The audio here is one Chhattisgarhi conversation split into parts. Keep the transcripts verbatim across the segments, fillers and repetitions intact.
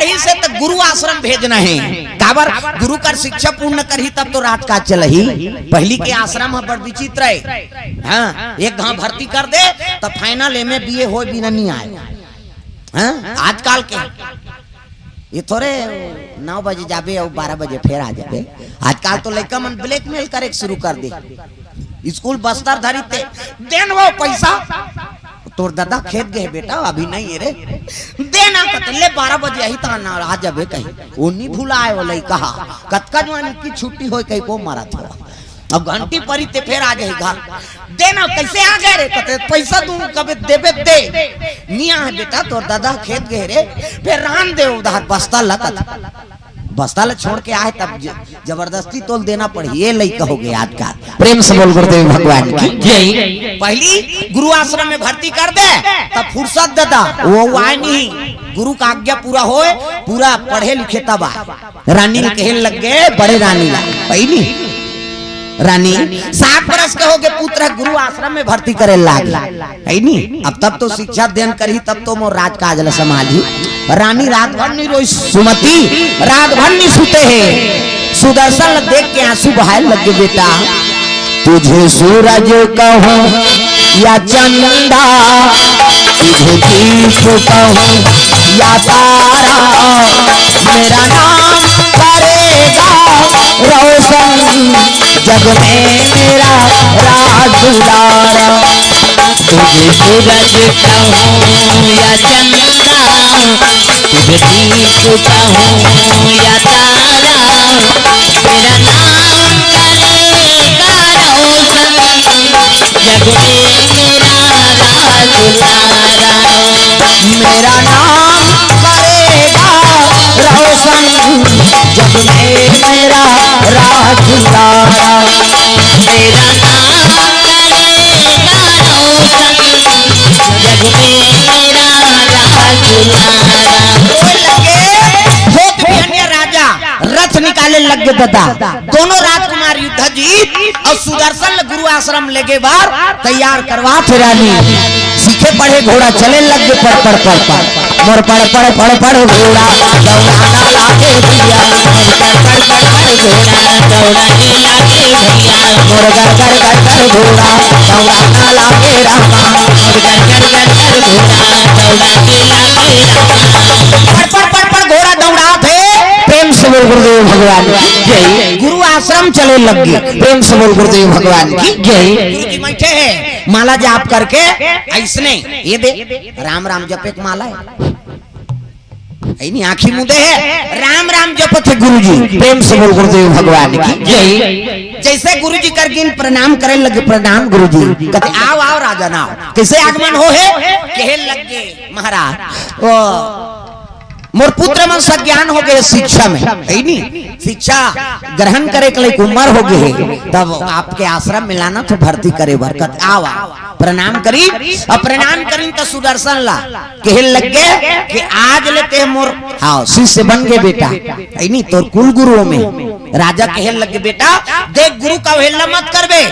यही से तो गुरु आश्रम भेजना है। काबर? गुरु कर शिक्षा पूर्ण करही, तब तो राजकाज चलही। पहली के आश्रम ह बड़ विचित्र है। हाँ, एक घाव भर्ती कर दे, तब final M A B A होय बिना नहीं आय। हाँ, आजकल के ये थोरे नौ बजे जाबे अउ बारह बजे फेर आ जाबे। आजकल तो लइका मन blackmail करे के शुरू कर दे। स्कूल बस्तर धरी ते, "दे न वो पैसा।" "तोर दादा खेत गए बेटा, अभी नहीं है रे।" "दे ना।" कते, "ले, बारह बजे आही त ना आ जाबे," कही। वो नहीं भुलाए वो लइका हा। कतका जुवान की छुट्टी होय कही को मारा था। अब घंटी परी ते फेर आ जाही घर। "दे ना।" "कैसे आ गए रे?" कते, "पैसा तू कबे देबे दे।" "निया है बेटा, तोर दादा खेत गए रे।" "फेर रहन दे उधार, बस्ता लगत।" बस्ता ल छोड़ के आए तब ज-, जबरदस्ती तोल देना पड़ही। ये लइका हो गए आजकल। प्रेम से बोल गुरुदेव भगवान की जय। पहली गुरु आश्रम में भर्ती कर दे, तब फुर्सत देता, वो आए नहीं। गुरु का आज्ञा पूरा होय, पूरा पढ़े लिखे तब आए। रानी ल कहे लग गए, बड़े रानी ला, पहली रानी सात बरस के हो गए, पुत्र गुरु आश्रम में भर्ती करे लाग, है नी? अब तब तो शिक्षा देन करही, तब तो मोर राजकाज ल संभालही। रानी रात भर नहीं रोई, सुमति रात भर नहीं सुते हे। सुदर्शन ल देख के आंसू बहाए लग गे, "बेटा, तुझे सूरज कहूँ या चंदा, तुझे दीप कहूँ या तारा, मेरा नाम करेगा रोशन जग में मेरा राज दुलारा।" तुझे सूरज कहूँ या चंदा, तुझे दीप कहूँ या तारा, मेरा नाम करेगा रोशन जग में मेरा राज दुलारा। मेरा नाम करेगा रोशन जग में मेरा राज दुलारा। मेरा नाम करेगा रोशन जग में मेरा राज दुलारा। होत बिहनिया राजा रथ निकाले लग गे ददा। दोनों राजकुमार युद्ध जीत अउ सुदर्शन ल गुरु आश्रम लेगे बर तैयार करवात हे रानी। सीखे पढ़े घोड़ा चले लग गे पड़ पड़ पड़ पड़। मोर पड़ पड़ पड़ पड़ घोड़ा दौड़ाना लागे भैया। मोर पड़ पड़ पड़ पड़ घोड़ा दौड़ाने लागे भैया। मोर गर गर गर गर घोड़ा दौड़ाना लागे रामा। मोर गर गर गर गर घोड़ा दौड़ाने लागे रामा। पड़ पड़ पड़ पड़ घोड़ा दौड़ात हे। प्रेम से बोल गुरुदेव भगवान की जय। गुरु आश्रम चले लग गे। प्रेम से बोल गुरुदेव भगवान की जय। गुरु जी बैठे हैं माला जाप करके, ऐसने ये दे राम राम जपे के माला है। है नी, आँखी मुदे है, राम राम जपत हे गुरु जी। प्रेम से बोल गुरुदेव भगवान की जय। जैसे गुरु जी कर गिन प्रणाम करे लगे, "प्रणाम गुरु जी।" कथे, "आओ, आओ राजा, ना आओ।" कैसे आगमन हो हे? कहे लग गे महाराज, ओ, मोर पुत्र मन सज्ञान हो गए शिक्षा में, है नी? शिक्षा ग्रहण करे के लायक उम्र हो गए हे, तब आपके आश्रम में लाना तो भर्ती करे बर। कथे, "आओ, आओ।" प्रणाम करी, अउ प्रणाम करी त सुदर्शन ला कहे लग गे कि आज ले ते मोर, हाँ, शिष्य बन गे बेटा, है नी? तोर कुल गुरुओं में राजा कहे लग गे, "बेटा देख, गुरु का अवहेलना मत करबे,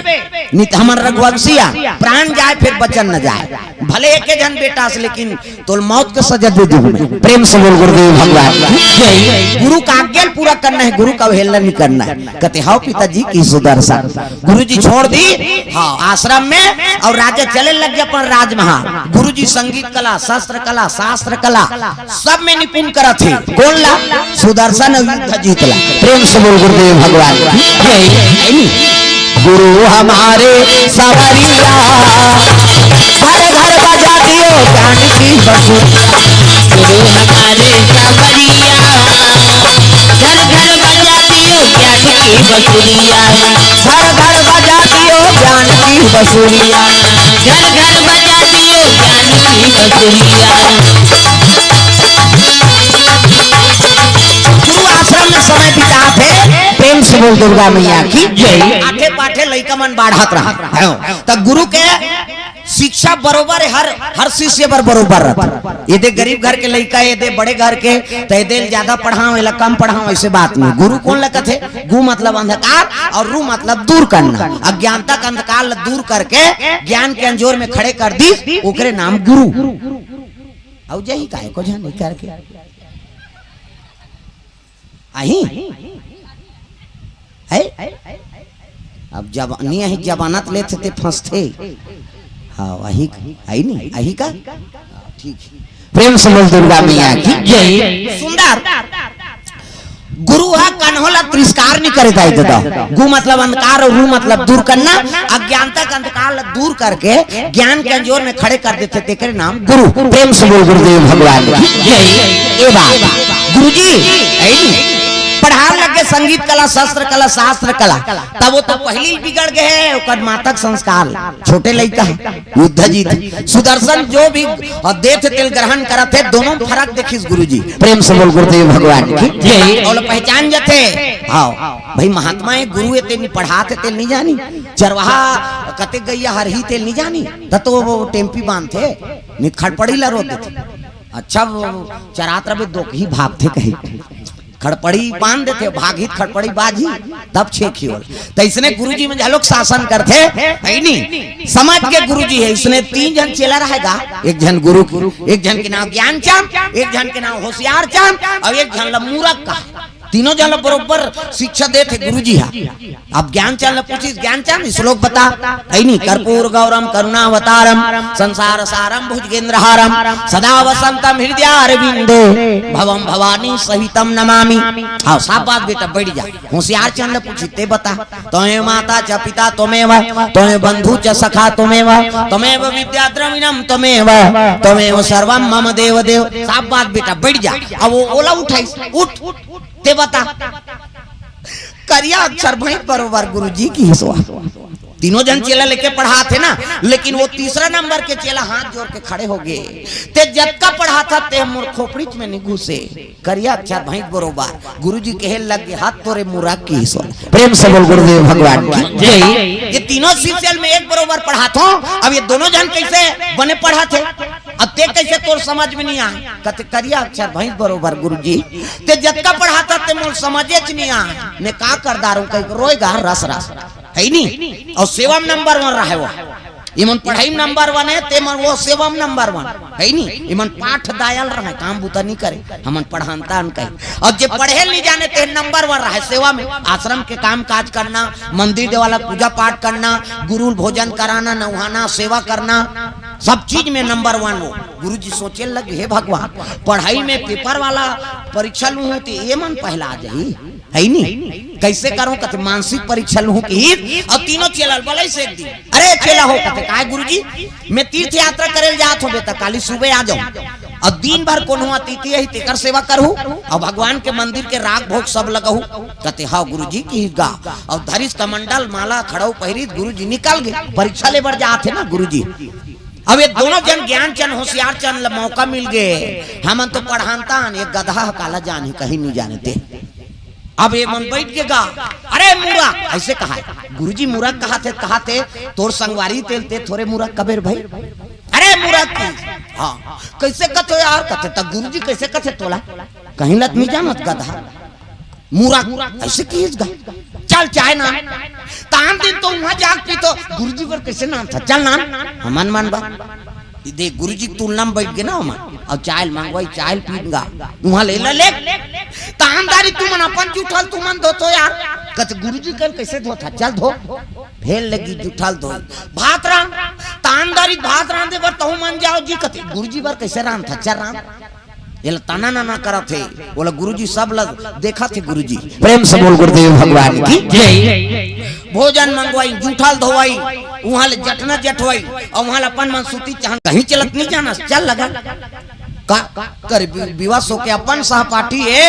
नहीं तो हमन रघुवंशिया प्राण जाए फिर वचन न जाए, भले एक झन बेटा से, लेकिन तोल मौत के सजा दे दूं मैं।" प्रेम से बोल गुरुदेव भगवान की जय। गुरु का आज्ञा पूरा करना है, गुरु का अवहेलना नहीं करना है। कथे, "हव पिताजी की सुदर्शन।" गुरु जी छोड़ दी, हाँ, आश्रम में, अउ राजा चले लग गे अपन राजमहल। गुरु जी संगीत कला, शस्त्र कला, शास्त्र कला, सब में निपुण करत हे। कोन ला? सुदर्शन अउ युद्ध जीत ला। प्रेम से बोल गुरुदेव भगवान की जय। गुरु हमारे सावरिया, घर घर बजा दियो ज्ञान की बंसुरिया। गुरु हमारे सावरिया, घर घर बजा दियो ज्ञान की बंसुरिया। घर घर बजा दियो ज्ञान की बंसुरिया। घर घर बजा दियो ज्ञान की बंसुरिया। गुरु आश्रम में समय बितात हे। प्रेम से बोल दुर्गा मैया की जय। आठे पाठे लइका मन बाढ़त रहा, त गुरु के शिक्षा बरोबर हे, हर, हर शिष्य बर बरोबर रहथे। ये दे गरीब घर के लइका, ये दे बड़े घर के, त ये दे ज्यादा पढ़ाओ, एला कम पढ़ाओ, ऐसे बात नहीं। गुरु कोन ला कथे? गु मतलब अंधकार अउ रु मतलब दूर करना। अज्ञानता के अंधकार ला दूर करके ज्ञान के अंजोर में खड़े कर दीस, ओकरे नाम गुरु। अउ जही काय को झन नहीं करके। आही? है? अब जब नहीं आही, जमानत लेथे ते फंसथे। हाँ, वही, आई नहीं, आई का? ठीक। प्रेम से बोल दुर्गा मैया की जय। सुंदर। गुरु हा कन्हो ला तिरस्कार नहीं करे दाई ददा। गु मतलब अंधकार और रू मतलब दूर करना। अज्ञानता का अंधकार ला दूर करके ज्ञान के अंजोर में खड़े कर देथे, तेकरे नाम गुरु। प्रेम से बोल गुरुदेव भगवान की जय। ए बात, गुरुजी, है नी? पढ़ान लग गे संगीत कला, शस्त्र कला, शास्त्र कला, तब वो तो पहली बिगड़ गए है, ओकर मातक संस्कार, छोटे लइका है, युद्ध जीत, सुदर्शन जो भी और देथे तेल ग्रहण करत है, दोनों में फर्क देखिस गुरुजी। प्रेम से बोल गुरुदेव भगवान की जय। और पहचान जथे, हाँ भाई, महात्मा है, गुरु है, तेल नहीं पढ़ाथे, तेल नहीं जानी, चरवाहा कते गैया हरही तेल नहीं जानी, त तो वो टेम्पी बांधथे, नहीं खड़पड़ी ला रोक देथे। अच्छा, वो चरात रहे, दो ही भागथे कहीं, खड़पड़ी बांध देथे, भागही त खड़पड़ी बाजही, तब छेक ही होल। त इसने गुरुजी में झलोक शासन करथे, है नी? समझ के गुरुजी है, इसने तीन झन चेला रहेगा, एक झन गुरु, एक झन के नाम ज्ञानचंद, एक झन के नाम होशियारचंद, और एक झन ला मूरख का। तीनों झन ला बरोबर शिक्षा देथे गुरुजी हा। अब ज्ञानचंद ला पूछिस, "ज्ञानचंद, श्लोक बता।" है नी? "कर्पूर गौरम करुणावतारम संसार सारम भुजगेंद्रहारम सदा वसंतम हृदयारविंदे भवम भवानी सहितम नमामि।" हाँ, साफ बात बेटा, बैठ जा। होशियारचंद ला पूछिस, "ते बता।" "त्वमेव माता च पिता त्वमेव, त्वमेव बंधु च सखा त्वमेव, त्वमेव विद्या द्रविणम त्वमेव, त्वमेव सर्वम मम देव देव।" साफ बात बेटा, बैठ जा। अब वो ओला उठाइस, "उठ, ते बता।" करिया अक्षर भैंस बरोबर गुरुजी किहिस। तीनों झन चेला लेके पढ़ाथे ना, लेकिन वो तीसरा नंबर के चेला हाथ जोर के खड़े हो गे, "ते जतका पढ़ाथा ते मोर खोपड़ीच में नहीं घुसे।" करिया अक्षर भैंस बरोबर। गुरुजी कहे लग गे, "हाथ तोरे मूरख किहिस।" प्रेम से बोल गुरुदेव भगवान की जय। ये तीनों शिष्य ल मैं एक बरोबर पढ़ाथों, अब ये दोनों झन कैसे बने पढ़ाथे, अब ते कैसे तोर समझ में नहीं आए? कथे, "करिया अक्षर भैंस बरोबर गुरुजी, ते जतका पढ़ाथा ते मोर समझेच नहीं आए, मैं का कर डारूं?" कहिके रोएगा रस रस, है नी? और सेवा में नंबर वन रहे वो। इमन पढ़ाई में नंबर वन है, ते मन वो सेवा में नंबर वन, है नी? इमन पाठ दायल रहे, काम बुता नहीं करे, हमन पढ़ानता अन कही। और जे पढ़े नहीं जाने ते नंबर वन रहे सेवा में, आश्रम के काम काज करना, मंदिर देवाला पूजा पाठ करना, गुरु भोजन कराना, नहाना, सेवा करना, सब चीज में नंबर वन वो। गुरुजी सोचे लग, "हे भगवान, पढ़ाई में पेपर वाला परीक्षा लूं हूं ते ये मन पहला आ जाही।" है नी? कैसे करूं? कथे मानसिक परीक्षा लूं किहिस, और तीनों चेला ल बलई से एक दिन, "अरे चेला हो," कथे, "काय गुरुजी?" "मैं तीर्थ यात्रा करे ल जात हों बेटा, काली सुबह आ जाऊं, और दिन भर कोनो अतिथि आही तेकर सेवा करहूं, और भगवान के मंदिर के राग भोग सब लगहूं।" कथे, "हाँ गुरुजी," किहिस गा, और धरिस कमंडल माला खड़ाऊ पहिरिस, गुरुजी निकल गे, परीक्षा ले बर जात हे ना गुरुजी। अब ये दोनों झन ज्ञानचंद होशियारचंद ल मौका मिल गे, "हमन तो पढ़ानता अन, ये गधा ह काला जानही, कहीं नहीं जाने ते।" अब ये मन बैठ के गा, "अरे मूरख," ऐसे कहा है। "गुरुजी मूरख कहाथे, कहाथे, तोर संगवारी तेल ते थोरे मूरख कबेर भाई।" "अरे मूरख की।" "हाँ।" "कैसे कथो यार?" कथे, "त गुरुजी कैसे कथे तोला? कहीं लत नहीं जानत गधा। मूरख, ऐसे किहिस गा। चल चाय नान।" तान दिन तो वहां जाग पी तो गुरुजी बर कैसे नान था, "चल नान, हमन मन बर।" दे गुरुजी के तुलना में बैठ गे ना हमन, और चाय ल मंगवाई, चाय ल पीन गा। वहां ले ले, ले। तान दारी तुमन अपन जूठल तुमन धोथो यार। कथे, "गुरुजी कन कैसे धोथा, चल धो।" फेर लगी जूठल धो। "भात रांध।" तान दारी भात रांधे बर तहु मन जाओ जी, कथे, "गुरुजी बर कैसे रांधथा, चल रांध।" ये ला ताना नाना करत हे, बोला गुरुजी सब ला देखत हे गुरुजी। प्रेम से बोल गुरुदेव भगवान की जय। भोजन मंगवाई, जूठल धोवाई, वहां ले जटना जठवाई, और वहां ले अपन मन सूती चाहन कहीं चलत नहीं जाना, चल लगा। का, का कर बि-, विवश होके अपन सहपाठी है,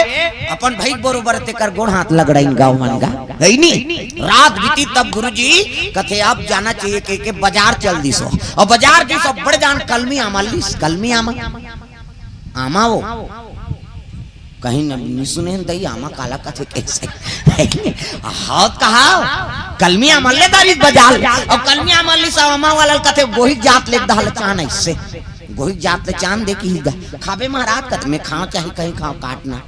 अपन भाई बरोबर तेकर गोड़ हाथ लगड़ाइन गाँव मन गा, है नी? रात बीती तब गुरुजी कथे, "अब जाना चाहिए," के, के बाजार चल दिस हो। और बाजार दिस हो, बड़ जान कलमी आमा लिस, कलमी आमा। आमा वो। कहीं न, नी सुने हन दई, आमा काला कथे कैसे? हाथ कहा, कलमी आमा ले दारी बाजार। और कलमी आमा लिस, आमा वाला कथे, "गोहिक जात ले दहल चान ऐसे। गोहिक जात ले चान दे की गा। खाबे महाराज?" कथे, "मैं खाओ चाहे कहीं खाओ, काटना।"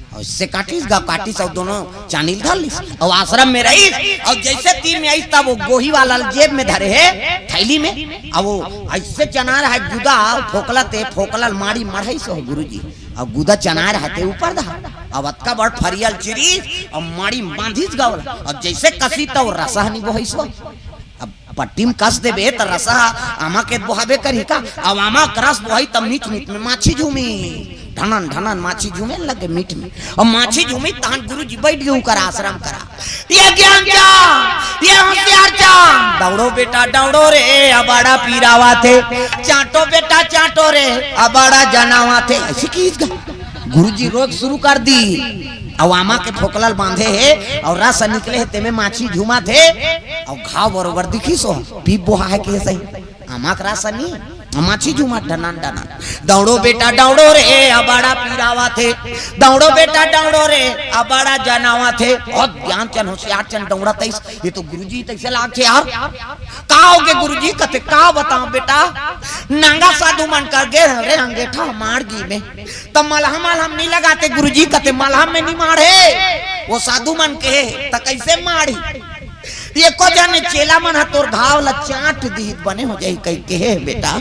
अउ इससे काटिस गा, काटिस अउ दोनों चानी ल धर लिस अउ आश्रम में रहिस। अउ जइसे तीर में आइस, तब वो गोही वाला ल जेब में धरे हे, थैली में, अउ वो अइसे चना रहा हे गुदा, फोकला ते, फोकला ल माड़ी मढ़ाइस हो गुरुजी, अउ गुदा चना रहा ते ऊपर धर, अउ अतका बड़ फरिया ल चिरिस अउ माड़ी बांधिस गा ओला, अउ जइसे कसिस त वो रसा ह नी बोहाइस हो। अब पट्टी में कस देबे त रसा ह आमा के बोहाबे करही का? अब आमा के रस बोहाही तब मीठ मीठ में माछी झूमी, ढनन ढनन माछी झूमे लगे मीठ में। अब माछी झूमी तहन गुरुजी बइठ गे उकर आश्रम करा। ये ज्ञान चांद, ये होशियार चांद, दौड़ो बेटा दौड़ो रे, अबाड़ा पीरावत हे। चांटो बेटा चांटो रे, अबाड़ा जनावत हे। अइसे किहिस गा। गुरुजी रोज शुरू कर दिस। अउ आमा के फोकला ल बांधे हे अउ रस निकले हे, तेमे माछी झूमत हे अउ घाव बरोबर दिखिस हो, पीप बोहा हे के सही। आमा के रस नी, माछी झूमत ढनन ढनन। दौड़ो बेटा दौड़ो रे, अबाड़ा पीरावत हे। दौड़ो बेटा दौड़ो रे, अबाड़ा जनावत हे। अउ ज्ञान चांद होशियार चांद दौड़त आइस। ये तो गुरुजी तइसे लागथे यार। का होगे गुरुजी? कथे का बतावं बेटा, नांगा साधु मन कर गे रे अंगेठा माड़ गिस में, त मलहम मलहम नी लगाते गुरुजी? कथे मलहम में नी माड़े, वो साधु मन के हे, त कइसे माड़ही? एको झन चेला मन ह तोर घाव ल चांट दिही त बने हो जाही कहिके हे बेटा।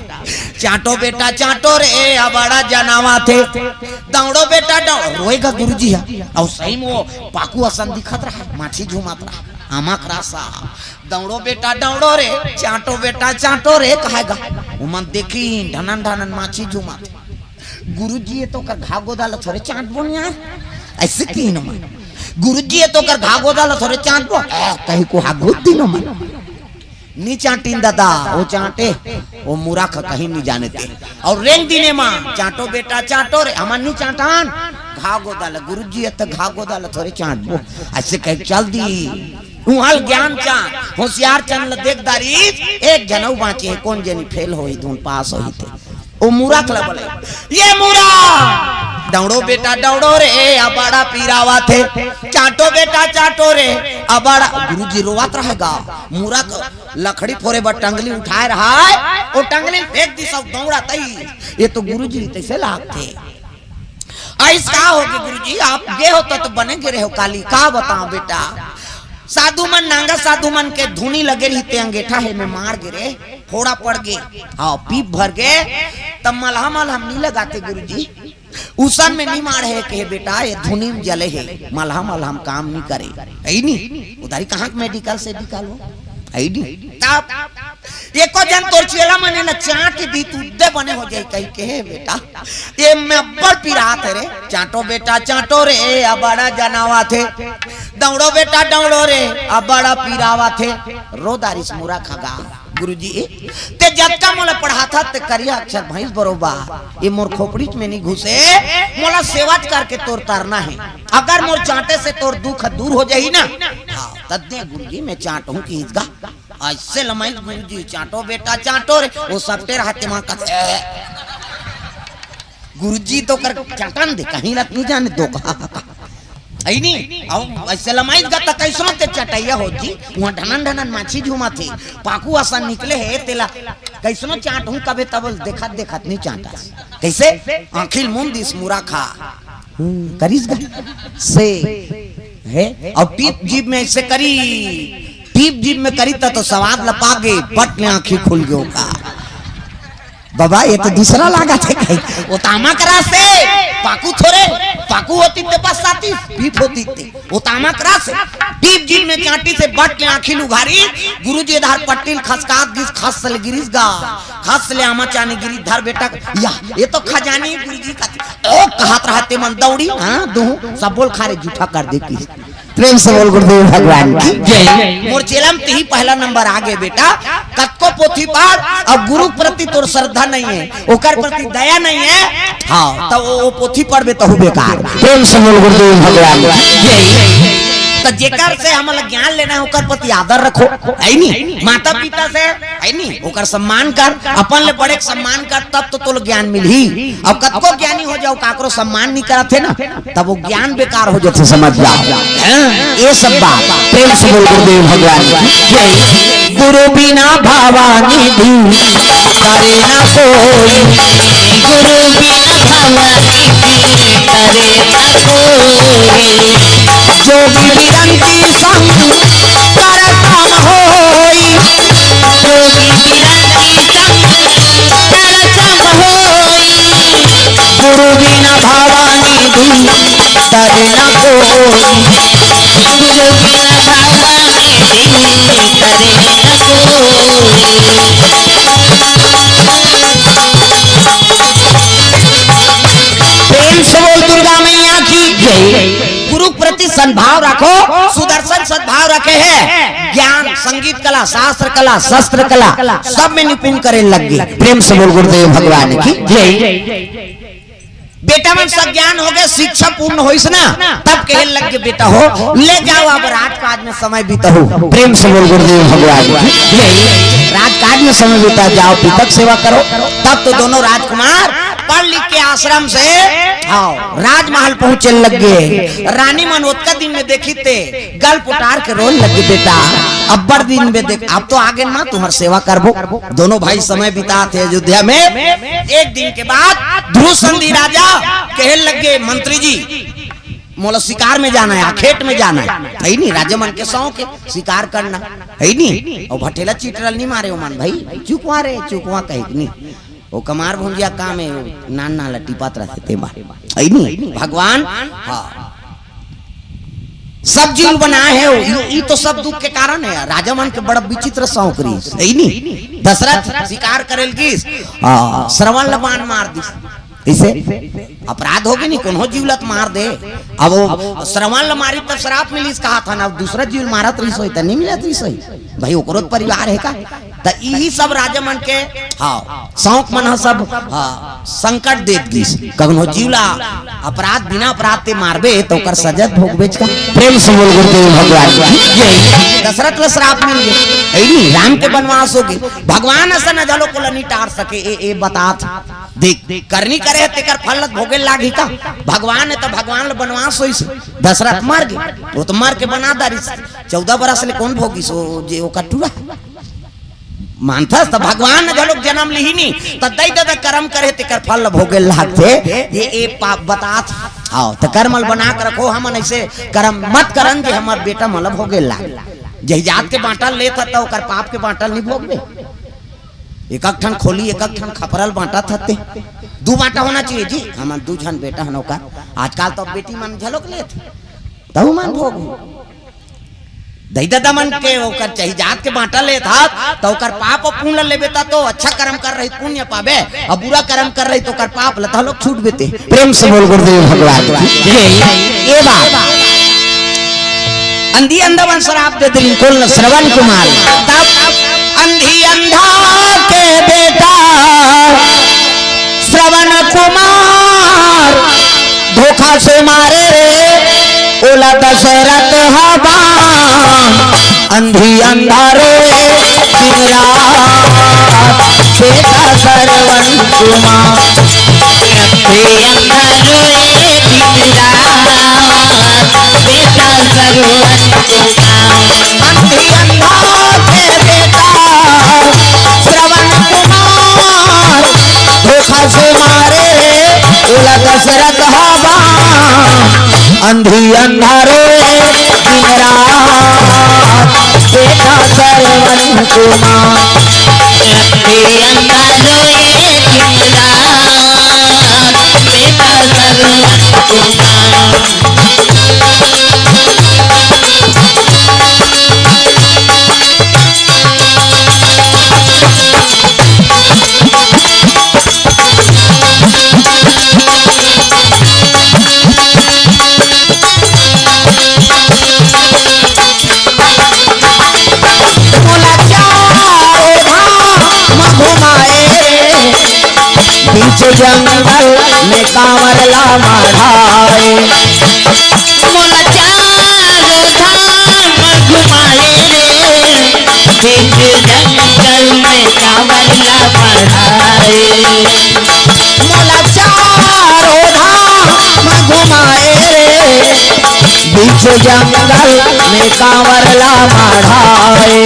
चांटो बेटा चांटो रे, अबाड़ा जनावत हे। दौड़ो बेटा दौड़ो, रोए गा गुरुजी ह। अउ सही में वो पाकू असन दिखत रहा, माछी झूमत रहा, आमा के रस। दौड़ो बेटा दौड़ो रे, चांटो बेटा चांटो रे, कहे गा। ओमन देखिन ढनन ढनन माछी झूमत। गुरुजी, ये तो ओकर घाव गोदा ल थोरे चांटबो नी यार। अइसे किहिन ओमन। गुरुजी, ये तो ओकर घाव गोदा ल थोरे चांटबो। ए, कहिके हा गोद दिन ओमन। नी चांटिन दादा, वो चांटे, वो मुरख कहीं नी जाने ते। अउ रेंग दिन एमा, चांटो बेटा चांटो रे, हमन नी चांटन। घाव गोदा ल, गुरुजी, ये तो घाव गोदा ल थोरे चांटबो। अइसे कहिके चल दिस। उहां ल ज्ञान चांद, होशियार चांद ल देख डारिस, एक झन अउ बांचे हे, कोन जनी फेल होही धुन पास होही ते। ओ मुरख ल बोले, ये मुरख, दौड़ो बेटा दौड़ो रे, अबाड़ा पीरावत हे, चांटो बेटा चांटो रे, अबाड़ा। गुरुजी रोवत रहे गा, मुरख लकड़ी फोरे बर टंगली उठाए रहय, ओ टंगली ल फेंक दिस अउ दौड़त आइस। ये तो गुरुजी तइसे लागथे। अइस का होगे गुरुजी, आप गे हो त, त बने गे रहे हो काली, का बतावं बेटा, साधु मन, नांगा साधु मन के धुनी लगे रहिस ते अंगेठा हे में माड़ गे रे, फोड़ा पड़ गे, हां, पीप भर गे, त मलहम मलहम नी लगाते गुरुजी, उसन में नी माड़े हे के बेटा, ये धुनी में जले हे, मलहम मलहम काम नी करे, हे नी, उधारी कहां के मेडिकल से निकालो, हे नी, तब एको झन तोर चेला मन ल चांट दिही त उद्दे बने हो जाही कहिके हे बेटा। ये में अब्बड़ पिरात हे रे। चांटो बेटा चांटो रे, अबाड़ा जनावत हे। दौड़ो बेटा दौड़ो रे, अबाड़ा पीरावत हे। रो डारिस मुरख ह गा। गुरुजी, ते जतका मोला पढ़ाथस ते करिया अक्षर भैंस बरोबर। ये मोर खोपड़ी में नी घुसे, मोला सेवा करके तोर तरना हे। अगर मोर चांटे से तोर दुख दूर हो जाही ना, हां, त दे गुरुजी, में चांटहूं किहिस गा। अइसे लमाइस गुरुजी, चांटो बेटा चांटो रे, वो सपटे रहते मां कथे। गुरुजी तो ओकर चांटन दे, कहीं लत नी जाने दो कहा। हे नी, अउ अइसे लमाइस गा त कइसनो ते चटइया हो जी, उहां ढनन ढनन माछी झूमत हे, पाकू असन निकले हे, तेला कइसनो चांटहूं कबे तब देखत देखत नी चांटस। कइसे? आंखी ल मूंद दिस मुरख ह। हम्म, करिस गा। से, हे? अउ टीप जीभ में अइसे करिस। टीप जीभ में करिस त तो सवाद ल पागे, बट ले आंखी खुल गे ओकर। बाबा, ये तो दूसरा लागथे कहीं। वो त आमा के रस हे, पाकू थोरे, पाकू होतिस ते बस आतिस, टीप होतिस ते। वो त आमा के रस हे। टीप जीभ में चांटिस हे, बट ले आंखी ल उघारिस, गुरुजी ए डाहर पट्टी ल खसकात गिस, खस ले गिरिस गा। खस ले आमा चानी गिरिस, धर बेटा, या, ये तो खजानी गुरुजी का। ओ, कहत रहते मन दौड़ी, हां, दूं, सब बोल खा रे, जूठा कर दे किस। प्रेम से बोल गुरुदेव भगवान की जय। मोर चेला में तिही पहला नंबर आ गे बेटा। कतको पोथी पढ़, अब गुरु के प्रति तोर श्रद्धा नहीं हे, ओकर प्रति दया नहीं हे, हां, त वो, वो पोथी पढ़बे तहू बेकार। प्रेम से बोल गुरुदेव भगवान की जय। त जेकर से हमला ज्ञान लेना हे, ओकर प्रति आदर रखो, हे नी? माता पिता से हे नी, ओकर सम्मान कर, अपन ले बड़े के सम्मान कर, तब तो तोला ज्ञान मिलही। अउ कतको ज्ञानी हो जाओ, काकरो सम्मान नी करत हे ना, तब वो ज्ञान बेकार हो जाथे, समझ जाओ। हां, ये सब बात। प्रेम से बोल गुरुदेव भगवान की जय। गुरु बिना भवानी भी करे ना कोई, गुरु बिना भवानी भी करे ना कोई। जोगी बिरंती संग कर तम होई, जोगी बिरंती संग कर तम होई, गुरु बिना भवानी दी तरे न कोई, गुरु बिना भवानी दी तरे न कोई। प्रेम से बोल दुर्गा मैया की जय। गुरु प्रति सद्भाव रखो, सुदर्शन सद्भाव रखे है। ज्ञान, संगीत कला, शास्त्र कला, शस्त्र कला, सब में निपुण करे लग गए। प्रेम से बोल गुरुदेव भगवान की जय। बेटा मन सज्ञान हो गए, शिक्षा पूर्ण होइस ना, तब कहे लग गए, "बेटा हो, ले जाओ, अब राजकाज में समय बिताओ।" प्रेम से बोल गुरुदेव भगवान की जय। राजकाज में समय बिता जाओ, पिता के सेवा करो। तब तो दोनों राजकुमार पढ़ लिख के आश्रम से, हाँ, राजमहल पहुंचे लग गए। रानी मन ओतका दिन में देखी ते गल पुटार के रोन लग गए, "बेटा, अब्बड़ दिन में देख, अब तो आगे ना तुम्हार सेवा करबो।" दोनों भाई समय बिताते अयोध्या में। एक दिन के बाद ध्रुव संधि राजा कहे लग गए, "मंत्री जी, मोला शिकार में जाना है, खेत में जाना है।" है नहीं, राजा मन के शौक है शिकार करना, है नहीं। और भटेला चिटरल नहीं मारे ओमन भाई, चुकवा रे, चुकवा कहे कि नहीं। वो कमार भुंजिया काम है, नान नान ला टिपत रहते ते मारे। है नहीं, भगवान, हाँ। सब जीव बनाए है, ई, ई तो सब दुख के कारण है। राजा मन के बड़ा विचित्र शौक रही, है नहीं। दशरथ शिकार करे लगिस, हाँ, श्रवण ला बाण मार दिस। कैसे? अपराध होगे नहीं, कोनो जीव ला त मार दे। अब वो श्रवण ला मारी तब श्राप मिलिस कहा था ना, अब दूसरा जीव मारत रही सोई त नहीं मिलत रही सोई। भाई ओकरो त परिवार है का? त इही सब राजा मन के, हाँ, शौक मन ह सब, हाँ, संकट देत गिस। कखनो जीव ला अपराध, बिना अपराध ते मारबे त ओकर सजा भोगबेच का। प्रेम से बोल गुरुदेव भगवान की जय। दशरथ ला श्राप मिल गए, है नी, राम के वनवास हो गए। भगवान असन अजलो को ला नहीं टार सके। ए, ए बतात देख, करनी करे हे, तेकर फल ल भोगे लागही का? भगवान हे, त भगवान ल बनवास होइस। दशरथ मर गे, वो तो मर के बना दारिस। चौदह बरस ले कौन भोगिस? वो जे ओकर टूरा मानथस, त भगवान ने घलोक जन्म लिही नी, त दई ददा करम करे, तेकर फल ल भोगे लागथे। ये, ये पाप बतात। हाँ, त करम ल बना के रखो, हमन ऐसे करम मत करन जे हमर बेटा मन ल भोगे लाग। जही जात के बांटल लेत ह, त ओकर पाप के बांटल नहीं भोगबे। एक एक ठन खोली, एक एक ठन खपरल बांटत हते। दू बांटा होना चाहिए जी, हमन दू झन बेटा हन ओकर। आजकल तो बेटी मन झलोक लेत, तहु मन भोग। दई ददा मन के ओकर चाही जात के बांटा लेत हत, त ओकर पाप अउ पुण्य लेबे, त तो अच्छा कर्म कर रही पुण्य पाबे, अउ बुरा कर्म कर रही त ओकर पाप ल तहलोक छूट बेते। प्रेम से बोल गुरुदेव भगवान की जय। ये बात अंधी अंधा मन श्राप दे दिलिन, कोन ल? श्रवण कुमार। तब अंधी अंधा के बेटा श्रवण कुमार धोखा से मारे रे, ओला दशरथ हवा। अंधी अंधा रोए दिन रात, बेटा श्रवण कुमार। अंधी अंधा रोए दिन रात, बेटा श्रवण कुमार। अंधी अंधा के बेटा श्रवण कुमार, धोखा से मारे रे, ओला दशरथ हवा। अंधी अंधा रोए दिन रात, बेटा श्रवण कुमार। अंधी अंधा रोए दिन रात, बेटा श्रवण कुमार। मोला चारों धाम घुमाए रे, बीच जंगल में कांवर ला मढ़ाए। मोला चारों धाम घुमाए रे, बीच जंगल में कांवर ला मढ़ाए। मोला चारों धाम घुमाए रे, बीच जंगल में कांवर ला मढ़ाए।